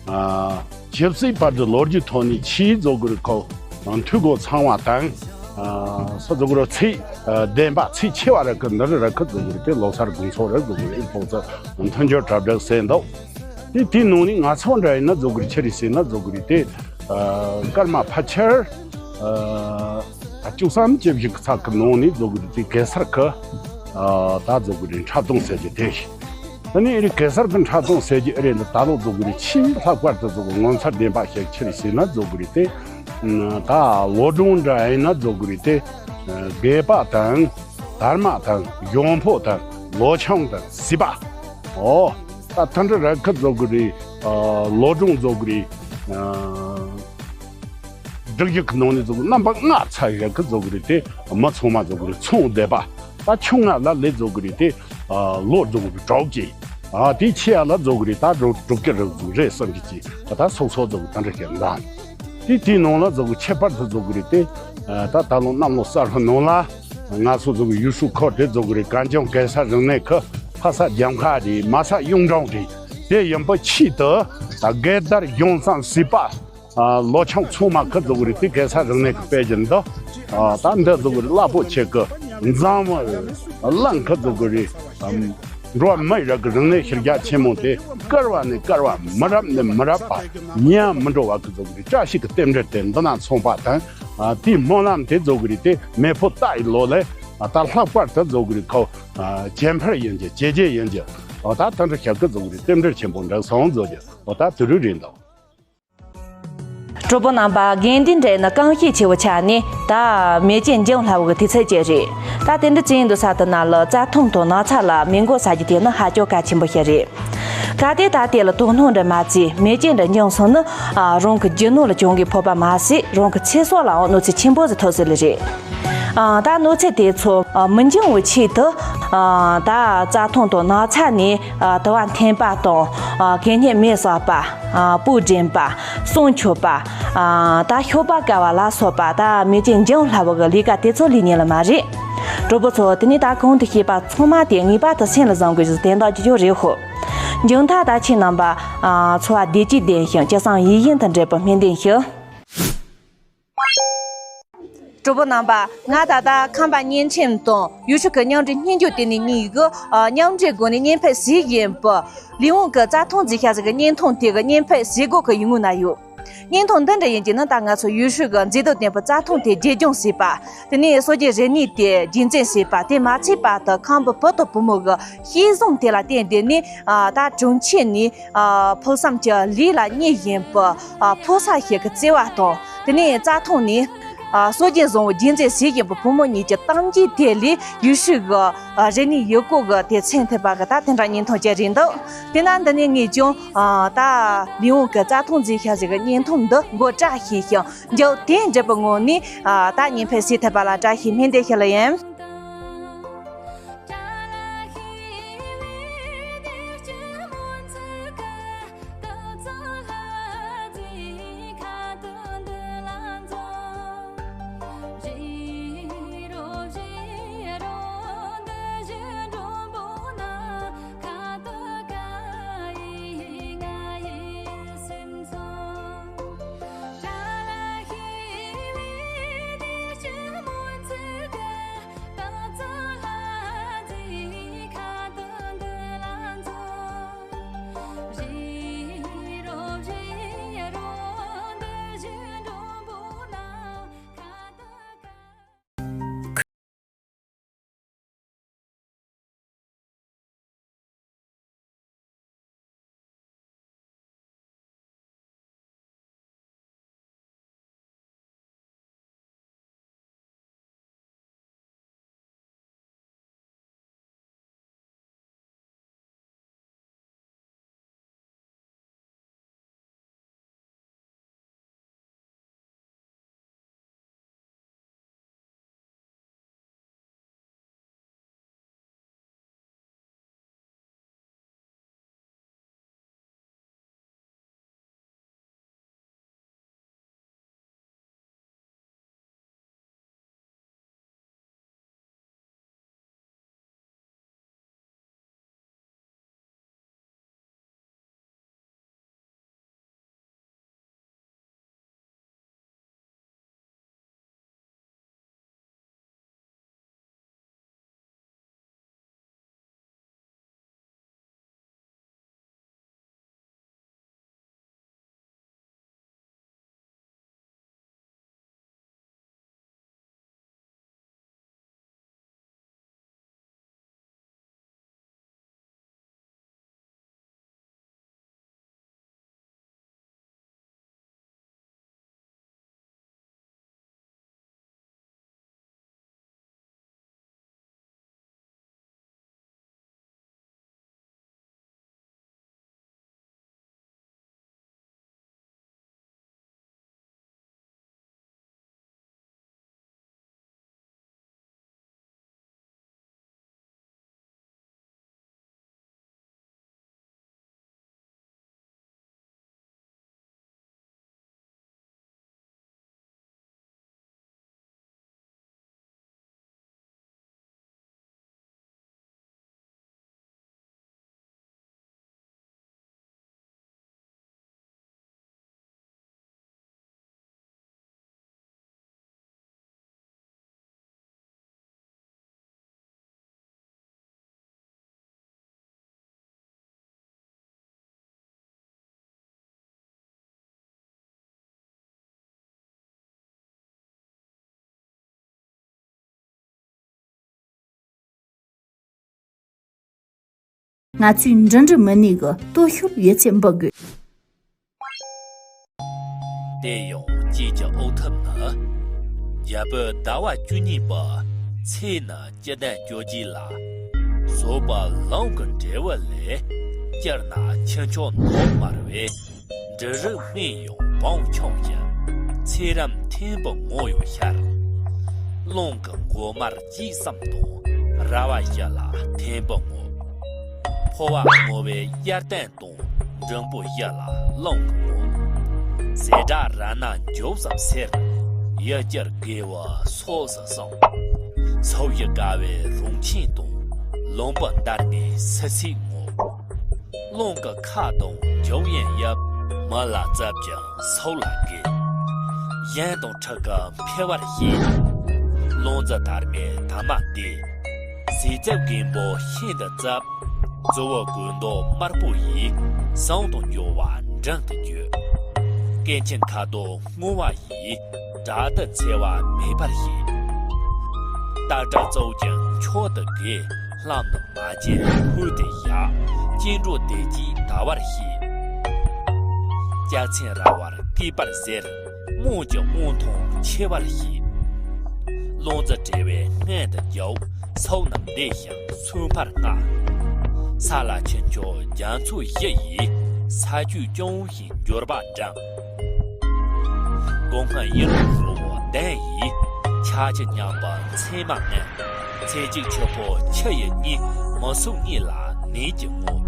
ཨ། ཇི་སྲིད་བར་དུ་ལོ་རྒྱུས་ཐོག་ནས་ཆེས་འཛོ་གི་རེད། ཁོ་འཐུས་སྒོ་ཚང་བ་དང་། ཨ། སོ་འཛོ་གི་རེད། ཚད་ཨ། ལྡན་པ་ཚད་ཆེ་བ་རེད་གི། འདི་རེད་རེད་གི། འཛོ་གི་རེད་དེ་ལོ་གསར་དགོང་ཚོགས་རེད། འཛོ་གི་རེད། ཨེ། ཕོགས་ཚོད་མཐུན་སྦྱོར་གྲ་སྒྲིག་ཟེར་འདུག་དེ་དེའི་ནང་ནས་ང་ཚོ་འདྲ་ཡིན་ན་འཛོ་གི་རེད། ཆི་རེད་ཟེར་ན་འཛོ་གི་རེད་དེ་ཨ། སྐར་མ་ཕལ་ཆེར་ཨ། བཅུ་གསུམ་བཅུ་བཞི་གི་ཚག་གི་ནང་ནས་འཛོ་གི་རེད་དེ་གེ་སར་གི་ཨ། ད་འཛོ་གི་རེད། འཁྲབ་སྟོན་ཟེར་གྱི་དེ་ཞིག་ད་ནི་ཨེ་རེད། གེ་སར་གི་འཁྲབ་སྟོན་ཟེར་གྱི་ཨེ་རེད། འདི་ད་ལོ་འཛོ་གི་རེད། ཆེས་ལྷག་པར་དུ་འཛོ་གི་ངོ་མཚར་ལྡན་པ་ཞིག་ཆི་རེད་ཟེར་ན་འཛོ་གི་རེད་དེ། ད་ལོ་སྒྲུང་འདྲ་ཡིན་ན་འཛོ་གི་རེད་དེ། ཨ། སྒལ་པ་དང་། དར་མ་དང་། གཞོང་ཕོ་དང་། ལོ་ཆུང་དང་། སྲིད་པ། ཨོ། ད་ཐ་འདྲ་ར་ཁི་འཛོ་གི་རེད། ཨ། ལོ་སྒྲུང་འཛོ་གི་རེད། ཨ། སྒྲིག་གཞི་གི་ནང་ནས་འཛོ་གི་རྣམ་པ་ལྔ་ཚ་ཡ་ཁི་འཛོ་གི་རེད་དེ། མི་ཚང་མ་འཛོ་གི་རེད། ཚོང་སྡེ་པ། ད་ཆུང་ང་ལ་ལས་འཛོ་གི་རེད་དེ། ཨ། ལོ་འཛོ་གི་རེད། གྲོགས་ཀྱི། ཨ། དེ་ཆེ་ཡ་ལ་འཛོ་གི་རེད། ད་འགྲོ་གྲོགས་ཀྱི་རེད་འཛོ་རེད་བསམ་གྱི་ཅི། ད་ད་སོག་སོག་འཛོ་གི་ད་འདྲ་ཞིག་འདང་། དེ་དེའི་ནང་ལ་འཛོ་གི་ཁྱད་པར་དུ་འཛོ་གི་རེད་དེ། ཨ། ད་ད་ལོ་གནམ་ལོ་གསར་ལྷོ་ནང་ལ་ང་ཚོ་འཛོ་གི་ཡུལ་ཤུལ་ཁུལ་དེ་འཛོ་གི་རེད། གངས་ལྗོངས་གེ་སར་རིག་གནས་ཁུལ། ཕ་ས་རྒྱབ་ཁ་རེད། མ་ས་གཡུང་དྲུང་རེད། དེ་ཡིན་པ་ཆེད་དུ་ད་སྒལ་དར་གཞོང་བསམ་སྲིད་པ། ཨ། ལོ་ཆུང་ཚང་མ་ཁི་འཛོ་གི་རེད་དེ་གེ་སར་རིག་གནས་ཀྱི་དཔེ་རྒྱན་འདི། ཨ། ད་འདི་འཛོ་གི་རེད། རླབས་པོ་ཆེ་གི་འཛམ་བུ་གླིང་ཁི་འཛོ་གི་རེད། ཨམ། འགྲོ་བ་མིའི་རིགས་ཀྱི་རིག་གནས་ཤུལ་རྒྱགས་ཆེན་མོ་དེ་བསྐལ་བ་ནས་བསྐལ་བ། མི་རབས་ནས་མི་རབས་བར་ཉམས་མི་འགྲོ་བ་གི་འཛོ་གི་རེད། བཀྲ་ཤིས་ཀྱི་རྟེན་འབྲེལ་དེ་འདི་ན་མཚུངས་པ་དང་། ཨ། དེའི་སྨོན་ལམ་དེ་འཛོ་གི་རེད་དེ་མེ་ཕོ་རྟ་ཡི་ལོ་ལས། ཨ། ད་ལྷག་པར་དུ་འཛོ་གི་རེད། ཁོ། ཨ། བྱེད་འཕུར་ཡིན་གྱི། བྱས་རྗེས་ཡིན་གྱི། ཨོ། ད་ད་འདྲ་ཞིག་གི་འཛོ་གི་རེད། རྟེན་འབྲེལ་ཆེན་པོ་འགྲིག་སོང་འཛོ་གི། ཨོ། ད་དེ་རུ་རེད་འདུག་གྲོགས་པོ་རྣམ་པ། དགེ་འདུན་གྲལ་ནི་གང་ཤེས་ཆེ་བོ་ཆགས་ནས་ད་མེ་ལྕེ་འབྱིན་སླ་བོ་གི་དུས་ཚོད་ཅིག་རེད། ད་དེ་འདྲ་ཅི་ཡིན་འདུག་ས་དེ་ན་ལ་རྩྭ་ཐང་དང་ནགས་ཚལ་ལ་མེ་འགོག་ཟ་རྒྱུ་དེ་ནི་ཧ་ཅང་གལ་ཆེན་པོ་ཞིག་རེད། གལ་ཏེ་ད་དེ་ལ་དོ་སྣང་འདྲ་མ་བྱས་མེ་ལྕེ་འདྲ་འབྱིན་སོང་ན། ཨ། རང་གི་རྒྱུ་ནོར་ལ་གྱོང་གི་ཕོག་པ་མ་ཟད་རང་གི་ཚེ་སྲོག་ལའང་གནོད་འཚེ་ཆེན་པོ་ཞིག་ཐེབས་སྲིད་ལེ་རེད། ཨ། ད་གནོད་འཚེ་དེ་ཚོ་ཨ། མི་འབྱུང་བའི་ཆེད་དུ། ཨ། ད་རྩྭ་ཐང་དང་ནགས་ཚལ་ནས། ཨ། དུ་བ་འཐེན་པ་དང་། ཨ། གད་སྙིགས་མེ་བསགས་པ། ཨ། སྤོས་འདྲེན་པ། གསུང་འཁྱོག་པ། ཨ། ད་ཤོ་སྦག་དཀའ་བ་ལ་སོགས་པ་ད་མི་ཚེ་འཇིང་སླ་བོ་གི་ལས་ཀ་དེ་ཚོ་ལས་ཉན་ལ་མ་རེད། གྲོགས་པོ་ཚོ། དེ་ནས་ད་གོང་དུ་བཤད་པ་ཚང་མ་དེ་ངེས་པར་དུ་སེམས་ལ་བཟུང་དགོས་ཞེས་དོན་དག་ཅི་ཅོ་རེད་ཧོ། མཇུག་མཐར་ད་ཁྱེད་རྣམ་པ། ཨ། འཚོ་བ་བདེ་སྐྱིད་ལྡན་ཞིང་སྤྱོད་བཟང་ཡིད་བཞིན་དུ་འགྲུབ་པར་སྨོན་འདུན་ཞུ། གྲོགས་པོ་རྣམ་པ། ང་ད་ལྟ་ཁམས་པ་བརྙན་འཕྲིན་དང་ཡུལ་ཤུལ་གྱི་མཉམ་འབྲེལ་སྙན་རྒྱུད་དེ་ནས་གཉིས་ཀྱི། ཨ། མཉམ་འབྲེལ་སྒོ་ནས་བརྙན་ཕབ་བྱས་ཡིན་པ། ལི་ཝང་གི་རྩྭ་ཐང་ཟེར་ཤག་ཟེར་གི་བརྙན་ཐུང་དེ་གི་བརྙན་ཕབ་བྱེད་སྒོ་གི་ཡུལ་ངོ་ན་ཡོད། བརྙན་ཐུང་འདི་འདྲ་ཡིན་གྱི་ནི་ད་ང་ཚོ་ཡུལ་ཤུལ་གྱི་མཛེས་སྡུག་ལྡན་པའི་རྩྭ་ཐང་དེ་རྒྱས་སྐྱོང་བྱས་པ། དེ་ནས་སྲོལ་རྒྱུན་རིག་གནས་དེ་རྒྱུན་འཛིན་བྱས་པ་དེ་མ་ཚད་པར་དུ་ཁམས་པའི་བུ་དང་བུ་མོ་གི་ཤེས་བཟུང་དེ་ལ་བརྟེན་ཏེ་ནི། ཨ། ད་གྲོང་ཁྱེར་ནས། ཨ། ཕུགས་བསམ་གྱི་ལས་ལ་གནས་བཞིན་པའི། ཨ། ཕོ་གསར་ཞིག་གི་བརྩེ་བ་དང་། དེ་ནས་རྩྭ་ཐང་ནས། ཨ། སྲོལ་རྒྱུན་བཟང་བོ་རྒྱུན་འཛིན་བྱེད་བཞིན་པའི་བུ་མོ་གཉིས་ཀྱི་གཏམ་རྒྱུད་དེ་ལས་ཡུལ་ཤུལ་གྱི། ཨ། རིག་གནས་ཡུལ་སྐོར་གྱི་དེ་མཚོན་ཐུབ་པ་གི་ད་དེ་འདྲ་བརྙན་ཐུང་ཅིག་རེད་འདུག་དེ་ན་འདི་ནས་ངས་ཀྱང་། ཨ། ད་ལི་ཝང་གི་རྩྭ་ཐང་ཟེར་ཤག་ཟེར་གི་བརྙན་ཐུང་འདི་མགོ་བཀྲ་ཤིས་ཤིང་མཇུག་དོན་འགྲུབ་པའི་ངང་ནས། ཨ། ད་བརྙན་ཕབ་བྱེད་ཐུབ་པ་ལ་བཀྲ་ཤིས་སྨོན་འདུན་ཞུ་ལེ་ཡིན། ང་ཚོས་འགྲིམ་འགྲུལ་མི་སྣའི་གི་སྟོབས་ཤུགས་ཡོད་ཚད་འབུལ་དགོས། དེ་ཡང་སྐྱེས་ཀྱི་འོག་ཐབས་ནི། རྒྱལ་པོའི་ཟླ་བ་བཅུ་གཉིས་པའི་ཚེས་ནི་སྤྱི་ཟླ་བཅོ་བརྒྱད་ལ། བཟོད་པ་ལམ་གྱི་འབྲས་བུ་ལས། སྤྱིར་ན་ཁྱུ་མཆོག་མདོག་དམར་བས། འབྲུ་རིགས་སྨིན་ཡང་བང་ཆུང་ཞིང་། ཚེ་རབས་མཐོན་པོ་ངོ་ཡང་ཤར། རླུང་གི་མགོ་དམར་ལྕི་ཙམ་དང་། ར་བ་བཞི་ལ་མཐོན་པོ་ངོ་། ཕོ་བ་སྔོ་བའི་གཡར་སྟན་དང་། འགྲེང་བུ་བཞི་ལ་རླུང་གི་ངོ་། ཟེ་སྒྲ་ར་ན་འཇོབ་ཙམ་ཟེར། ཡུལ་གྱར་དགེ་བ་སོགས་སུ་གསུངས། སོ་བཞི་དགའ་བའི་རུང་ཆེན་དང་། ལུང་པ་འདར་ནས་སི་སི་ངོ་། རླུང་གི་ཁ་དང་འཇོབ་ཡན་ཡབ། མི་ལ་བཙབ་ཀྱང་སོགས་ལ་དགེ། གཞན་དང་ཕྲུ་གུ་འཕེལ་བར་བྱེད། རླུང་རྫི་དར་མའི་དར་མ་སྟེ། ཟས་བཙབ་རྒན་པོ་ཤིན་ཏུ་བཙབ། གཙོ་བོ་གོས་མདོག་དམར་པོ་ཡིས། ཟངས་དང་འགྱུར་བ་མགྲིན་དུ་བརྗོད། སྐེ་ཆེན་ཁ་དོག་སྔོ་བ་ཡིས། དགྲ་དུ་འཚེ་བ་མེད་པར་བྱེད། རྟ་དྲེལ་བཙོག་ཀྱང་མཆོག་ཏུ་དགེ། ལྷམ་དུ་མ་བྱེད་ཕུལ་ཏེ་བཞག། སྐྱེ་འགྲོ་བདེ་སྐྱིད་དར་བར་བྱེད། སྐྱ་ཚེམས་ར་བར་སྐེད་པར་ཟེར། རྨོངས་ཀྱི་དབང་ཐང་ཆེ་བར་བྱེད། རླུང་རྫི་བྲེལ་བས་སྔོན་དུ་རྒྱུག། སོགས་རྣམས་འདི་བཞིན་སུན་འཕར་ལྔ། ས་ལ་ཆུ་འཁྱོག་རྒྱ་མཚོ་བཞི་ཡིས། ས་ཆུ་སྐྱོང་བཞིན་འགྱུར་བ་འགྲིམ། སྒོ་སྔ་ཡུལ་རི་བོ་གདན་ཡིས། ཆ་ཆུ་མཉམ་པ་མཚན་མ་ལྔ། ཚེ་གཅིག་ཆུ་ཕོ་ཆུ་ཡི་གཉེན། མི་སྲུང་གཉེན་ལ་ནད་ཀྱི་ངོ་།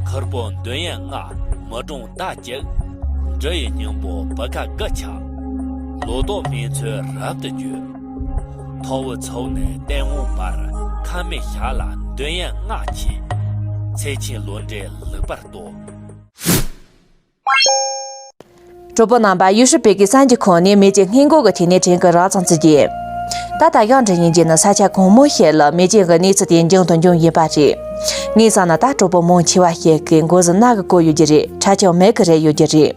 ཁུར་པོ་འདོད་ཡན་ལྔ། མི་གྲོང་ཟླ་གཅིག་འབྲུ་ཡི་སྙིང་པོ་བུ་ག་དགུ་ཆགས། ལོ་ཏོག་སྨིན་ཚུལ་རབ་ཏུ་བརྗོད། ཐོ་བུ་ཚོགས་ནས་ལྟད་མོ་འབར། ཁ་མེད་ཞག་ལ་འདོད་ཡན་ལྔ་མཆིས། ཚེ་ཆེན་ལོ་འབྲས་ལེགས་པར་རྟོགས། གྲོགས་པོ་རྣམ་པ། ཡུས་ཧྲི་པེ་ཀི་གསར་འགྱུར་ཁང་ནས་མེ་ལྕེ་སྔོན་འགོག་གི་ཐད་ནས་དྲན་སྐུལ་རགས་ཙམ་བརྩི་རྒྱུ། ད་ལྟ་ཡང་འདྲ་ཡིན་རྒྱུ་ནི་ས་ཆ་གང་མང་ཞིག་ལ་མེ་ལྕེ་གི་གནས་ཚུལ་དེ་འབྱུང་དང་འབྱུང་བཞིན་པ་རེད། ངས་བསམ་ན་ད་གྲོགས་པོ་མང་ཆེ་བ་ཞིག་གི་མགོ་ཟུར་རྣ་གིས་གོ་ཡོད་རྒྱུ་རེད། ཁྲ་ཆག་མིག་གིས་རེག་ཡོད་རྒྱུ་རེད།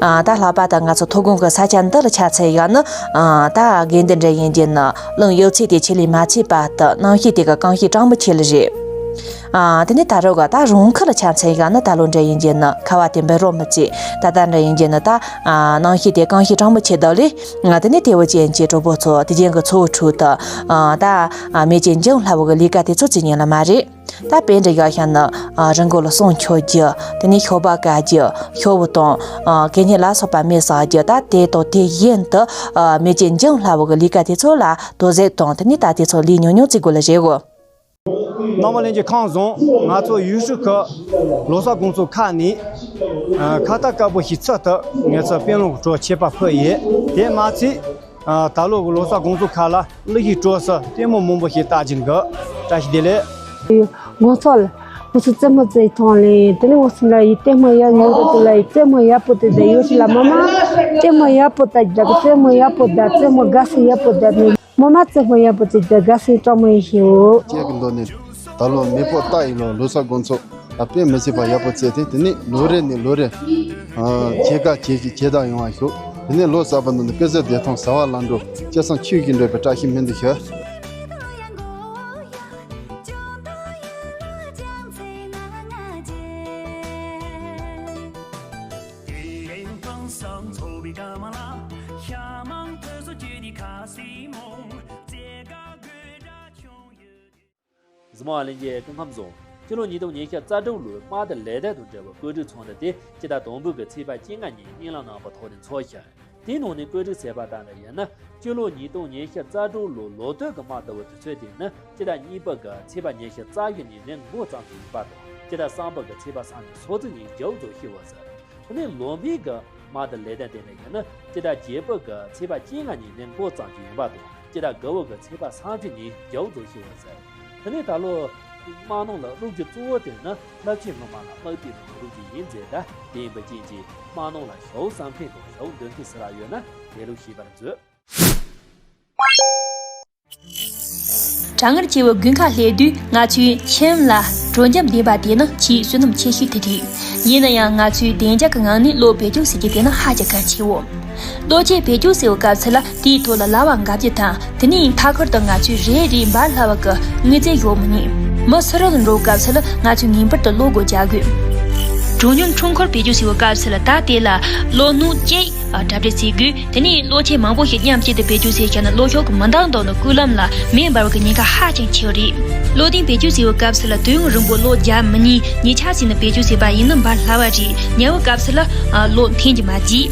ཨ། ད་ལྷག་པར་དུ་ང་ཚོ་མཐོ་སྒང་གི་ས་ཆ་འདི་ལ་ཆ་མཚོན་ཡོང་ན། ཨ། ད་དགེ་འདུན་འདྲ་ཡིན་རྒྱུ་ནི་གླིང་ཡོད་ཚད་དེ་ཆེ་ལས་མ་ཆེ་བར་དུ་གནམ་གཤིས་དེ་གི་གངས་གཤིས་གྲང་མོ་ཆེ་ལ་རེད། ཨ། དེ་ནས་ད་རུང་གི་ད་རང་ཁུལ་ལ་ཆ་མཚོན་ཡོང་ན་ད་ལོ་འདྲ་ཡིན་རྒྱུ་ནི་ཁ་བ་དེ་འབུད་རོགས་མི་བྱེད། ད་ལྟ་འདྲ་ཡིན་རྒྱུ་ནི་ད། ཨ། གནམ་གཤིས་དེ་གངས་གཤིས་གྲང་མོ་ཆེ་དུས་ལས། ཨ། དེ་ནས་དེ་བོ་ཅན་གྱི་གྲོགས་པོ་ཚོ་དེ་ཅན་གྱི་མཚོ་བོ་ཁྲོད་དུ། ཨ། ད། ཨ། མེ་ལྕེ་འབྱུང་སླ་བོ་གི་ལས་ཀ་དེ་ཚོ་བྱེད་ཉན་ལ་མ་རེད། ད་དཔེ་འདྲ་ཡག་ཤ་ནི། ཨ། རི་མགོ་ལ་སོང་འཁྱོག་རྒྱུ། དེ་ནས་ཤོ་སྦག་བཀལ་རྒྱུ། ཤོ་བོ་དང་། ཨ། གད་སྙིགས་ལ་སོགས་པ་མེ་བསགས་རྒྱུ། ད་དེ་དང་དེ་བཞིན་དུ། ཨ། མེ་ལྕེ་འབྱུང་སླ་བོ་གི་ལས་ཀ་དེ་ཚོ་ལ་དོ་ཟེར་དང་དེ་ནས་ད་དེ་ཚོ་ལས་ཉུང་ཉུང་བརྩི་དགོས་ལ་རེད་གོ། རྣམ་པ་ལྷན་རྒྱས་ཁམས་བཟང་། ང་ཚོ་ཡུས་ཧྲི་ཁུལ་ལོ་གསར་དགོང་ཚོགས་ཁག་ནས། ཨ། ཁ་ཏ་དཀར་པོ་ཞིག་ཚུལ་དུ་ངེད་ཚོ་དཔོན་སློབ་ཀྱི་གྲོས་ཆད་པ་ཕུལ་ཡོད། དེ་མ་ཚད། ཨ། ད་ལོ་གི་ལོ་གསར་དགོང་ཚོགས་ཁག་ལ་གླུ་གཞས་སྤྲོ་སའི་ལྟད་མོ་མང་པོ་ཞིག་བལྟ་རྒྱུ་འདུག་བཀྲ་ཤིས་བདེ་ལེགས། ངོ་ཚ་ལ། ང་ཚོ་རྩེད་མོ་རྩེ་ཐོང་ལེ། དེ་ནས་ང་ཚོ་ལ་ཡི་ལྟད་མོ་ཡག་ཉོ་འདུག་དེ་ལ་ཡི་རྩེད་མོ་ཡག་པོ་དེ་དེ་ཡོད་ཤི་ལ་མ་མ། ལྟད་མོ་ཡག་པོ་ལྟ་རྒྱུ་རྩེད་མོ་ཡག་པོ་ལྟ་རྩེད་མོ་དགའ་སེ་ཡག་པོ་ལྟ་ནི། མ་མ་རྩེད་མོ་ཡག་པོ་རྩེ་རྒྱུ་དགའ་སེ་གྲོགས་མོ་ཡིན་ཤིའོ། ཁྱེད་ཀྱི་མདོ་ནས་ད་ལོ་མེ་ཕོ་རྟ་ཡི་ལོ་ལོ་གསར་དགོང་ཚོགས་ད་དཔེ་མི་སྲིད་པ་ཡག་པོ་རྩེ་སྟེ། དེ་ནས་ལོ་རེ་ནས་ལོ་རེ། ཨ། ཁྱེད་ཀ་ཁྱེད་ཀྱི་ཁྱེད་དག་ཡོང་བ་ཤོག་དེ་ནས་ལོ་གསར་པ་ནང་དུ་དཔེ་ཟེར་བདེ་ཐང་བཟའ་བ་ལ་འགྲོ། སྐྱེ་སང་ཆོས་ཀྱི་འགྲོ་བའི་བཀྲ་ཤིས་སྨོན་འདུན་ཞུ། གཟིགས་མོ་བ་ལྷན་རྒྱས་སྐུ་ཁམས་བཟང་། སྤྱི་ལོ་ཉིས་སྟོང་ཉི་ཤུ་རྩ་དྲུག་ལོའི་དམག་དང་ལས་དོན་དང་འབྲེལ་བའི་བཀོད་སྒྲིག་ཚོགས་འདུ་དེ་སྤྱི་ཟླ་དང་པོའི་གི་ཚེས་པ་བཅོ་ལྔ་ཉིན་དབྱིན་ལམ་ནང་པ་ཐོག་ནས་འཚོགས་ཤིང་། དེའི་ནང་ནས་བཀོད་སྒྲིག་བྱས་པ་ལྟར་ན་ཡིན་ན། སྤྱི་ལོ་ཉིས་སྟོང་ཉི་ཤུ་རྩ་དྲུག་ལོའི་ལོ་སྟོད་ཀྱི་དམག་ཟླ་བའི་དུས་ཚོད་དེ་ནི་སྤྱི་ཟླ་གཉིས་པའི་གི་ཚེས་པ་ཉི་ཤུ་རྩ་བཞི་ཉིན་ནས་འགོ་བརྩམས་རྒྱུ་ཡིན་པ་དང་། སྤྱི་ཟླ་གསུམ་པའི་གི་ཚེས་པ་སང་ཉིན་ཚོགས་ཚིགས་ཉིན་མཇུག་རྫོགས་ཞུ་བ་ཟེར། དེ་ནས་ལོ་སྨད་ཀྱི་དམག་དང་ལས་དོན་དེ་ནི་ཡིན་ན་སྤྱི་ཟླ་བརྒྱད་པའི་གི་ཚེས་པ་བཅོ་ལྔ་ཉིན་ནས་འགོ་བརྩམས་རྒྱུ་ཡིན་པ་དང་། སྤྱི་ཟླ་དགུ་པའི་གི་ཚེས་པ་སང་ཉིན་མཇུག་རྫོགས་ཞུ་བ་ཟེར། དེ་ནས་ད་ལོ་དམག་ནང་ལ་རླུང་རྒྱུ་གཙོ་བོ་དེ་ནི་རླབས་ཆེན་སྔོན་མ་ལ་དམག་དེ་རུ་རླུང་རྒྱུ་ཡིན་ཟེར། ད་དེ་ཡིན་པ་ཅན་གྱི་དམག་ནང་ལ་ཞའོ་བསམ་འཕེལ་དང་ཞའོ་འདོན་མཁན་སུ་ར་ཡོད་ན་དེ་ལུགས་ཤེས་པར་མཛོད། གྲང་ངར་ཆེ་བའི་དགུན་ཁ་སླེབས་དུས་ང་ཚོའི་ཁྱིམ་ལ་དྲོ་འཇམ་ལྡན་པ་དེ་ནི་ཆེས་བསོད་ནམས་ཆེ་ཤོས་དེ་རེད། ཡིན་ན་ཡང་ང་ཚོས་བདེ་འཇགས་ཀྱི་ངང་ནས་གློག་བེད་སྤྱོད་བྱེད་རྒྱུ་དེ་ནི་ཧ་ཅང་གལ་ཆེའོ། གློག་ཆས་བེད་སྤྱོད་བྱེད་པའི་སྐབས་སུ་ལ་དེའི་ཐོག་ལ་ལྭ་བ་འགབ་རྒྱུ་དང་། དེ་ནས་མཐའ་འཁོར་དུ་ང་ཚོས་རེ་རེ་འབར་སླ་བ་གི་དངོས་རྫས་གཞོག་མི་ཉན། མི་སུ་རུང་ལ་འགྲོ་བའི་སྐབས་སུ་ལ་ང་ཚོས་ངེས་པར་དུ་གློག་སྒོ་རྒྱག་དགོས། གྲང་སྙོམས་ཁྲོམ་སྐོར་བེད་སྤྱོད་བྱེད་པའི་སྐབས་སུ་ལ་ད་དེ་ལ་གློག་སྣུམ་གཅིག་གྲ་སྒྲིག་བྱེད་དགོས། དེ་ནས་གློག་ཆས་མང་པོ་ཞིག་མཉམ་གཅིག་ཏུ་བེད་སྤྱོད་བྱས་བཞག་ན་གློག་ཤུགས་ཀྱི་མི་འདང་དོགས་ནི་སྐུད་ལམ་ལ་མེ་འབར་བའི་ཉེན་ཁ་ཧ་ཅང་ཆེ་བ་རེད། གློག་ལྡན་བེད་སྤྱོད་བྱེད་པའི་སྐབས་སུ་ལ་དུས་ཡུན་རིང་པོ་གློག་རྒྱག་མི་ཉན། ཉེ་ཆར་ཞིག་ནས་བེད་སྤྱོད་བྱས་པ་ཡིན་ན་འབར་སླ་བ་རེད། ཉལ་བའི་སྐབས་སུ་ལ་གློག་འཐེན་གྱི་མ་བརྗེད།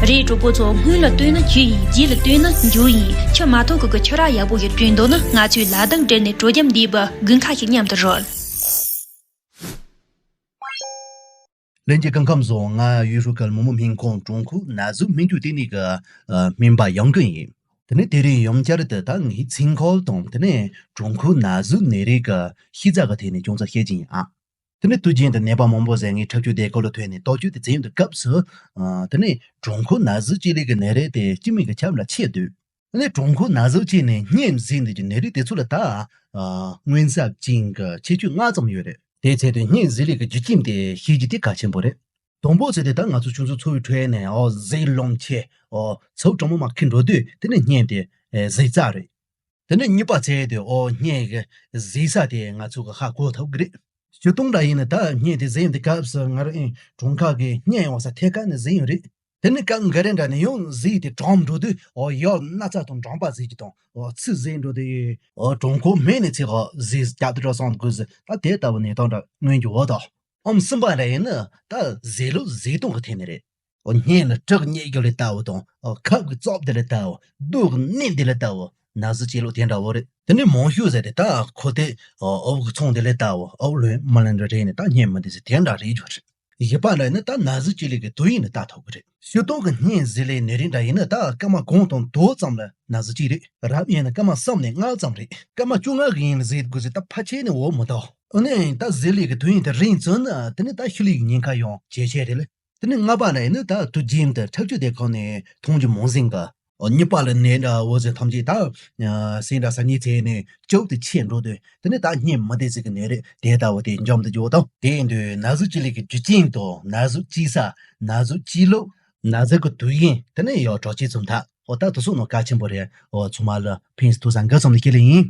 རེད། གྲོགས་པོ་ཚོ། སྔོན་ལ་བཏོན་ན་བཅུད་ཡིན། རྗེས་ལ་བཏོན་ན་འཇུ་ཡིན། ཆུ་མ་ཐོན་གོང་གི་ཆུ་རགས་ཡག་པོ་ཞིག་བསྐྲུན་འདོད་ན་ང་ཚོའི་ལྭ་དང་སྦྲེལ་ནས་དྲོ་འཇམ་ལྡན་པའི་དགུན་ཁ་ཞིག་མཉམ་དུ་རོལ། ལྷན་རྒྱས་སྐུ་ཁམས་བཟང་། ང་ཡུས་ཧྲུའུ་ཁུལ་མོག་མོག་སྨན་ཁང་གྲོང་ཁོག་ན་ཟུག་སྨན་བཅོས་ལྟེ་གནས་ཀྱི་ཨ་སྨན་པ་ཡང་ཀུན་ཡིན། དེ་ནས་དེ་རིང་ཡང་བསྐྱར་དུ་ད་ངས་ཚིག་འཁོར་དང་དེ་ནས་གྲོང་ཁོག་ན་ཟུག་ནད་རིགས་ཀྱི་ཤེས་ཚད་ཀྱི་ཐད་ནས་ཅུང་ཙམ་བཤད་ཀྱི་ཡིན་ཨ། དེ་ནས་དུས་རྒྱུན་དུ་ནད་པ་མང་པོ་ཟེར་ངས་འཁྲབ་སྤྱོད་སྡེ་ཁག་ལ་ཐོན་ནས་རྟོག་དཔྱོད་དེ་བྱེད་ཡོང་དུས་སྐབས་སུ། ཨ་དེ་ནས་གྲོང་ཁོག་ན་ཟུག་ཅེས་ལས་ཀྱི་ནད་རིགས་དེ་སྤྱི་མིང་གི་ཁྱབ་ལ་ཆེས་འདུག་དེ་ནས་གྲོང་ཁོག་ན་ཟུག་ཅེས་ནས་སྙན་བཟི་འདི་གི་ནད་རིགས་དེ་ཚོ་ལ་ད། ཨ་མངོན་གསལ་ཅན་གྱི་ཁྱད་ཆོས་ལྔ་ཙམ་ཡོད་རེད། དེའི་ཚད་དུ་སྙན་བཟི་ལས་ཀྱི་རྒྱུ་རྐྱེན་དེ་ཤེས་རྒྱུ་དེ་གལ་ཆེན་པོ་རེད། དང་པོ་ཚེ་དེ་ད་ང་ཚོ་ཆུང་ཆུང་འཚོ་བའི་ཁྲོད་ནས་ཨོ་ཟས་ལོངས་ཆེ། ཨོ་ཚོ་གྲང་མོ་མ་ཁེངས་འགྲོ་དུས་དེ་ནས་སྙན་དེ་ཨེ་བཟི་རྩ་རེད། དེ་ནས་གཉིས་པ་ཚེ་དེ་ཨོ་སྙན་གི་བཟི་ས་དེ་ང་ཚོ་གི་ཧ་གོ་ཐུབ་གི་རེད། སྤྱིར་བཏང་འདྲ་ཡིན་ན་ད་སྙན་དེ་བཟི་ཡོང་དུས་སྐབས་སུ་ང་རང་ཨེ་གྲོང་ཁ་གི་སྙན་ཡོང་ས་ཐད་ཀ་ནས་བཟི་ཡོང་རེད། དེ་ནས་སྐབས་འགའ་རེ་འདྲ་ནས་ཡང་ཟས་དེ་གྲང་འགྲོ་དུས་ཨོ་ཡར་སྣ་ཚ་དང་གྲང་པ་ཟས་ཀྱི་དང་ཨོ་ཚིལ་ཟས་འགྲོ་དུས་ཨོ་གྲང་འཁོག་མེད་ནས་ཚེ་ག་ཟས་རྒྱབ་ཏུ་འགྲོ་སོང་དགོས་ཟེར། ད་དེ་ལྟ་བུ་ནས་དང་འདྲ་མངོན་གྱི་འོ་དོ། ཨམ་གསུམ་པ་རེ་ཡིན་ན་ད་ཟས་ལུགས་ཟས་སྟངས་ཀྱི་ཐད་ནས་རེད། ཨོ་སྙན་ལ་གྲགས་སྙན་རྒྱུ་ལས་ལྟ་བུ་དང་ཨོ་ཁབ་ཀྱི་རྩོབ་དེ་ལས་ལྟ་བུ་རྡོ་གི་ནད་དེ་ལས་ལྟ་བུ་ན་ཟུག་ཅེས་ལོ་དེ་འདྲ་བོ་རེད། དེ་ནས་མང་ཤོས་ཟེར་དེ་ད་ཁོ་དེ་ཨོ་ཨོབ་ཀྱི་ཚོང་དེ་ལས་ལྟ་བུ་ཨོབ་ལོན་མ་ལོན་འདྲ་རེད་ནས་ད་སྙན་མི་བདེ་ཟེར་དེ་འདྲ་རེད་རྒྱུ་རེད། བཞི་པ་ལ་ནི་ད་ན་ཟུག་ཅེས་ལས་ཀྱི་དུས་ཡུན་ནི་ལྟ་ཐུབ་ཀྱི་རེད། སྤྱིར་བཏང་གི་སྙན་ཟི་ལས་ནད་རིགས་འདྲ་ཡིན་ན་ད་སྐར་མ་གང་དང་དོ་ཙམ་ལ་ན་ཟུག་ཅིག་རེད། རབ་ཡིན་ན་སྐར་མ་གསུམ་ནས་ལྔ་ཙམ་རེད། སྐར་མ་བཅོ་ལྔ་གི་ཡིན་ཟེར་དགོས་ཟེར་ད་ཕལ་ཆེར་ནི་འོ་མི་ཐོག་འོ་ནས་ད་ཟི་ལས་ཀྱི་དུས་ཡུན་དེ་རིང་ཙམ་ན་དེ་ནི་ད་ཤི་ལུས་ཀྱི་ཉེན་ཁ་ཡང་ཇེ་ཆེ་རེད་ལ། དེ་ནི་ལྔ་པ་ལ་ཡིན་ན་ད་དུས་རྒྱུན་དུ་འཁྲབ་སྤྱོད་སྡེ་ཁག་ནས་མཐོང་རྒྱུ་མང་ཟིན་ག་ཨོ་གཉིས་པ་ལ་ནད་འདྲ་བོ་ཟེར་ཐམས་ཅད་ད་སེམས་འདྲ་ས་གཉིས་ཚེ་ནས་བཅུག་ཏུ་ཆེ་འགྲོ་དུས་དེ་ནི་ད་སྙན་མི་བདེ་ཟིག་གི་ནད་རེད། དེ་ལྟ་བུ་དེ་འཇོམས་ཏུ་འཇུག་དང་དེ་ཡིན་དུས་ན་ཟུག་ཅིག་ལས་ཀྱི་རྒྱུ་རྐྱེན་དང་ན་ཟུག་ཅིག་ས་ན་ཟུག་ཅིག་ལོ་ན་ཟུག་གི་དུས་ཡུན་དེ་ནི་ཡོ་གྲོགས་ཅིག་ཙམ་ད་ཨོ་ད་དུ་སོང་ནོ་གལ་ཆེན་པོ་རེད། ཨོ་ཚང་མ་ལ་ཕན་སུ་ཐུག་ས་འགའ་ཙམ་ལ་ཁྱེར་ལེ་ཡིན།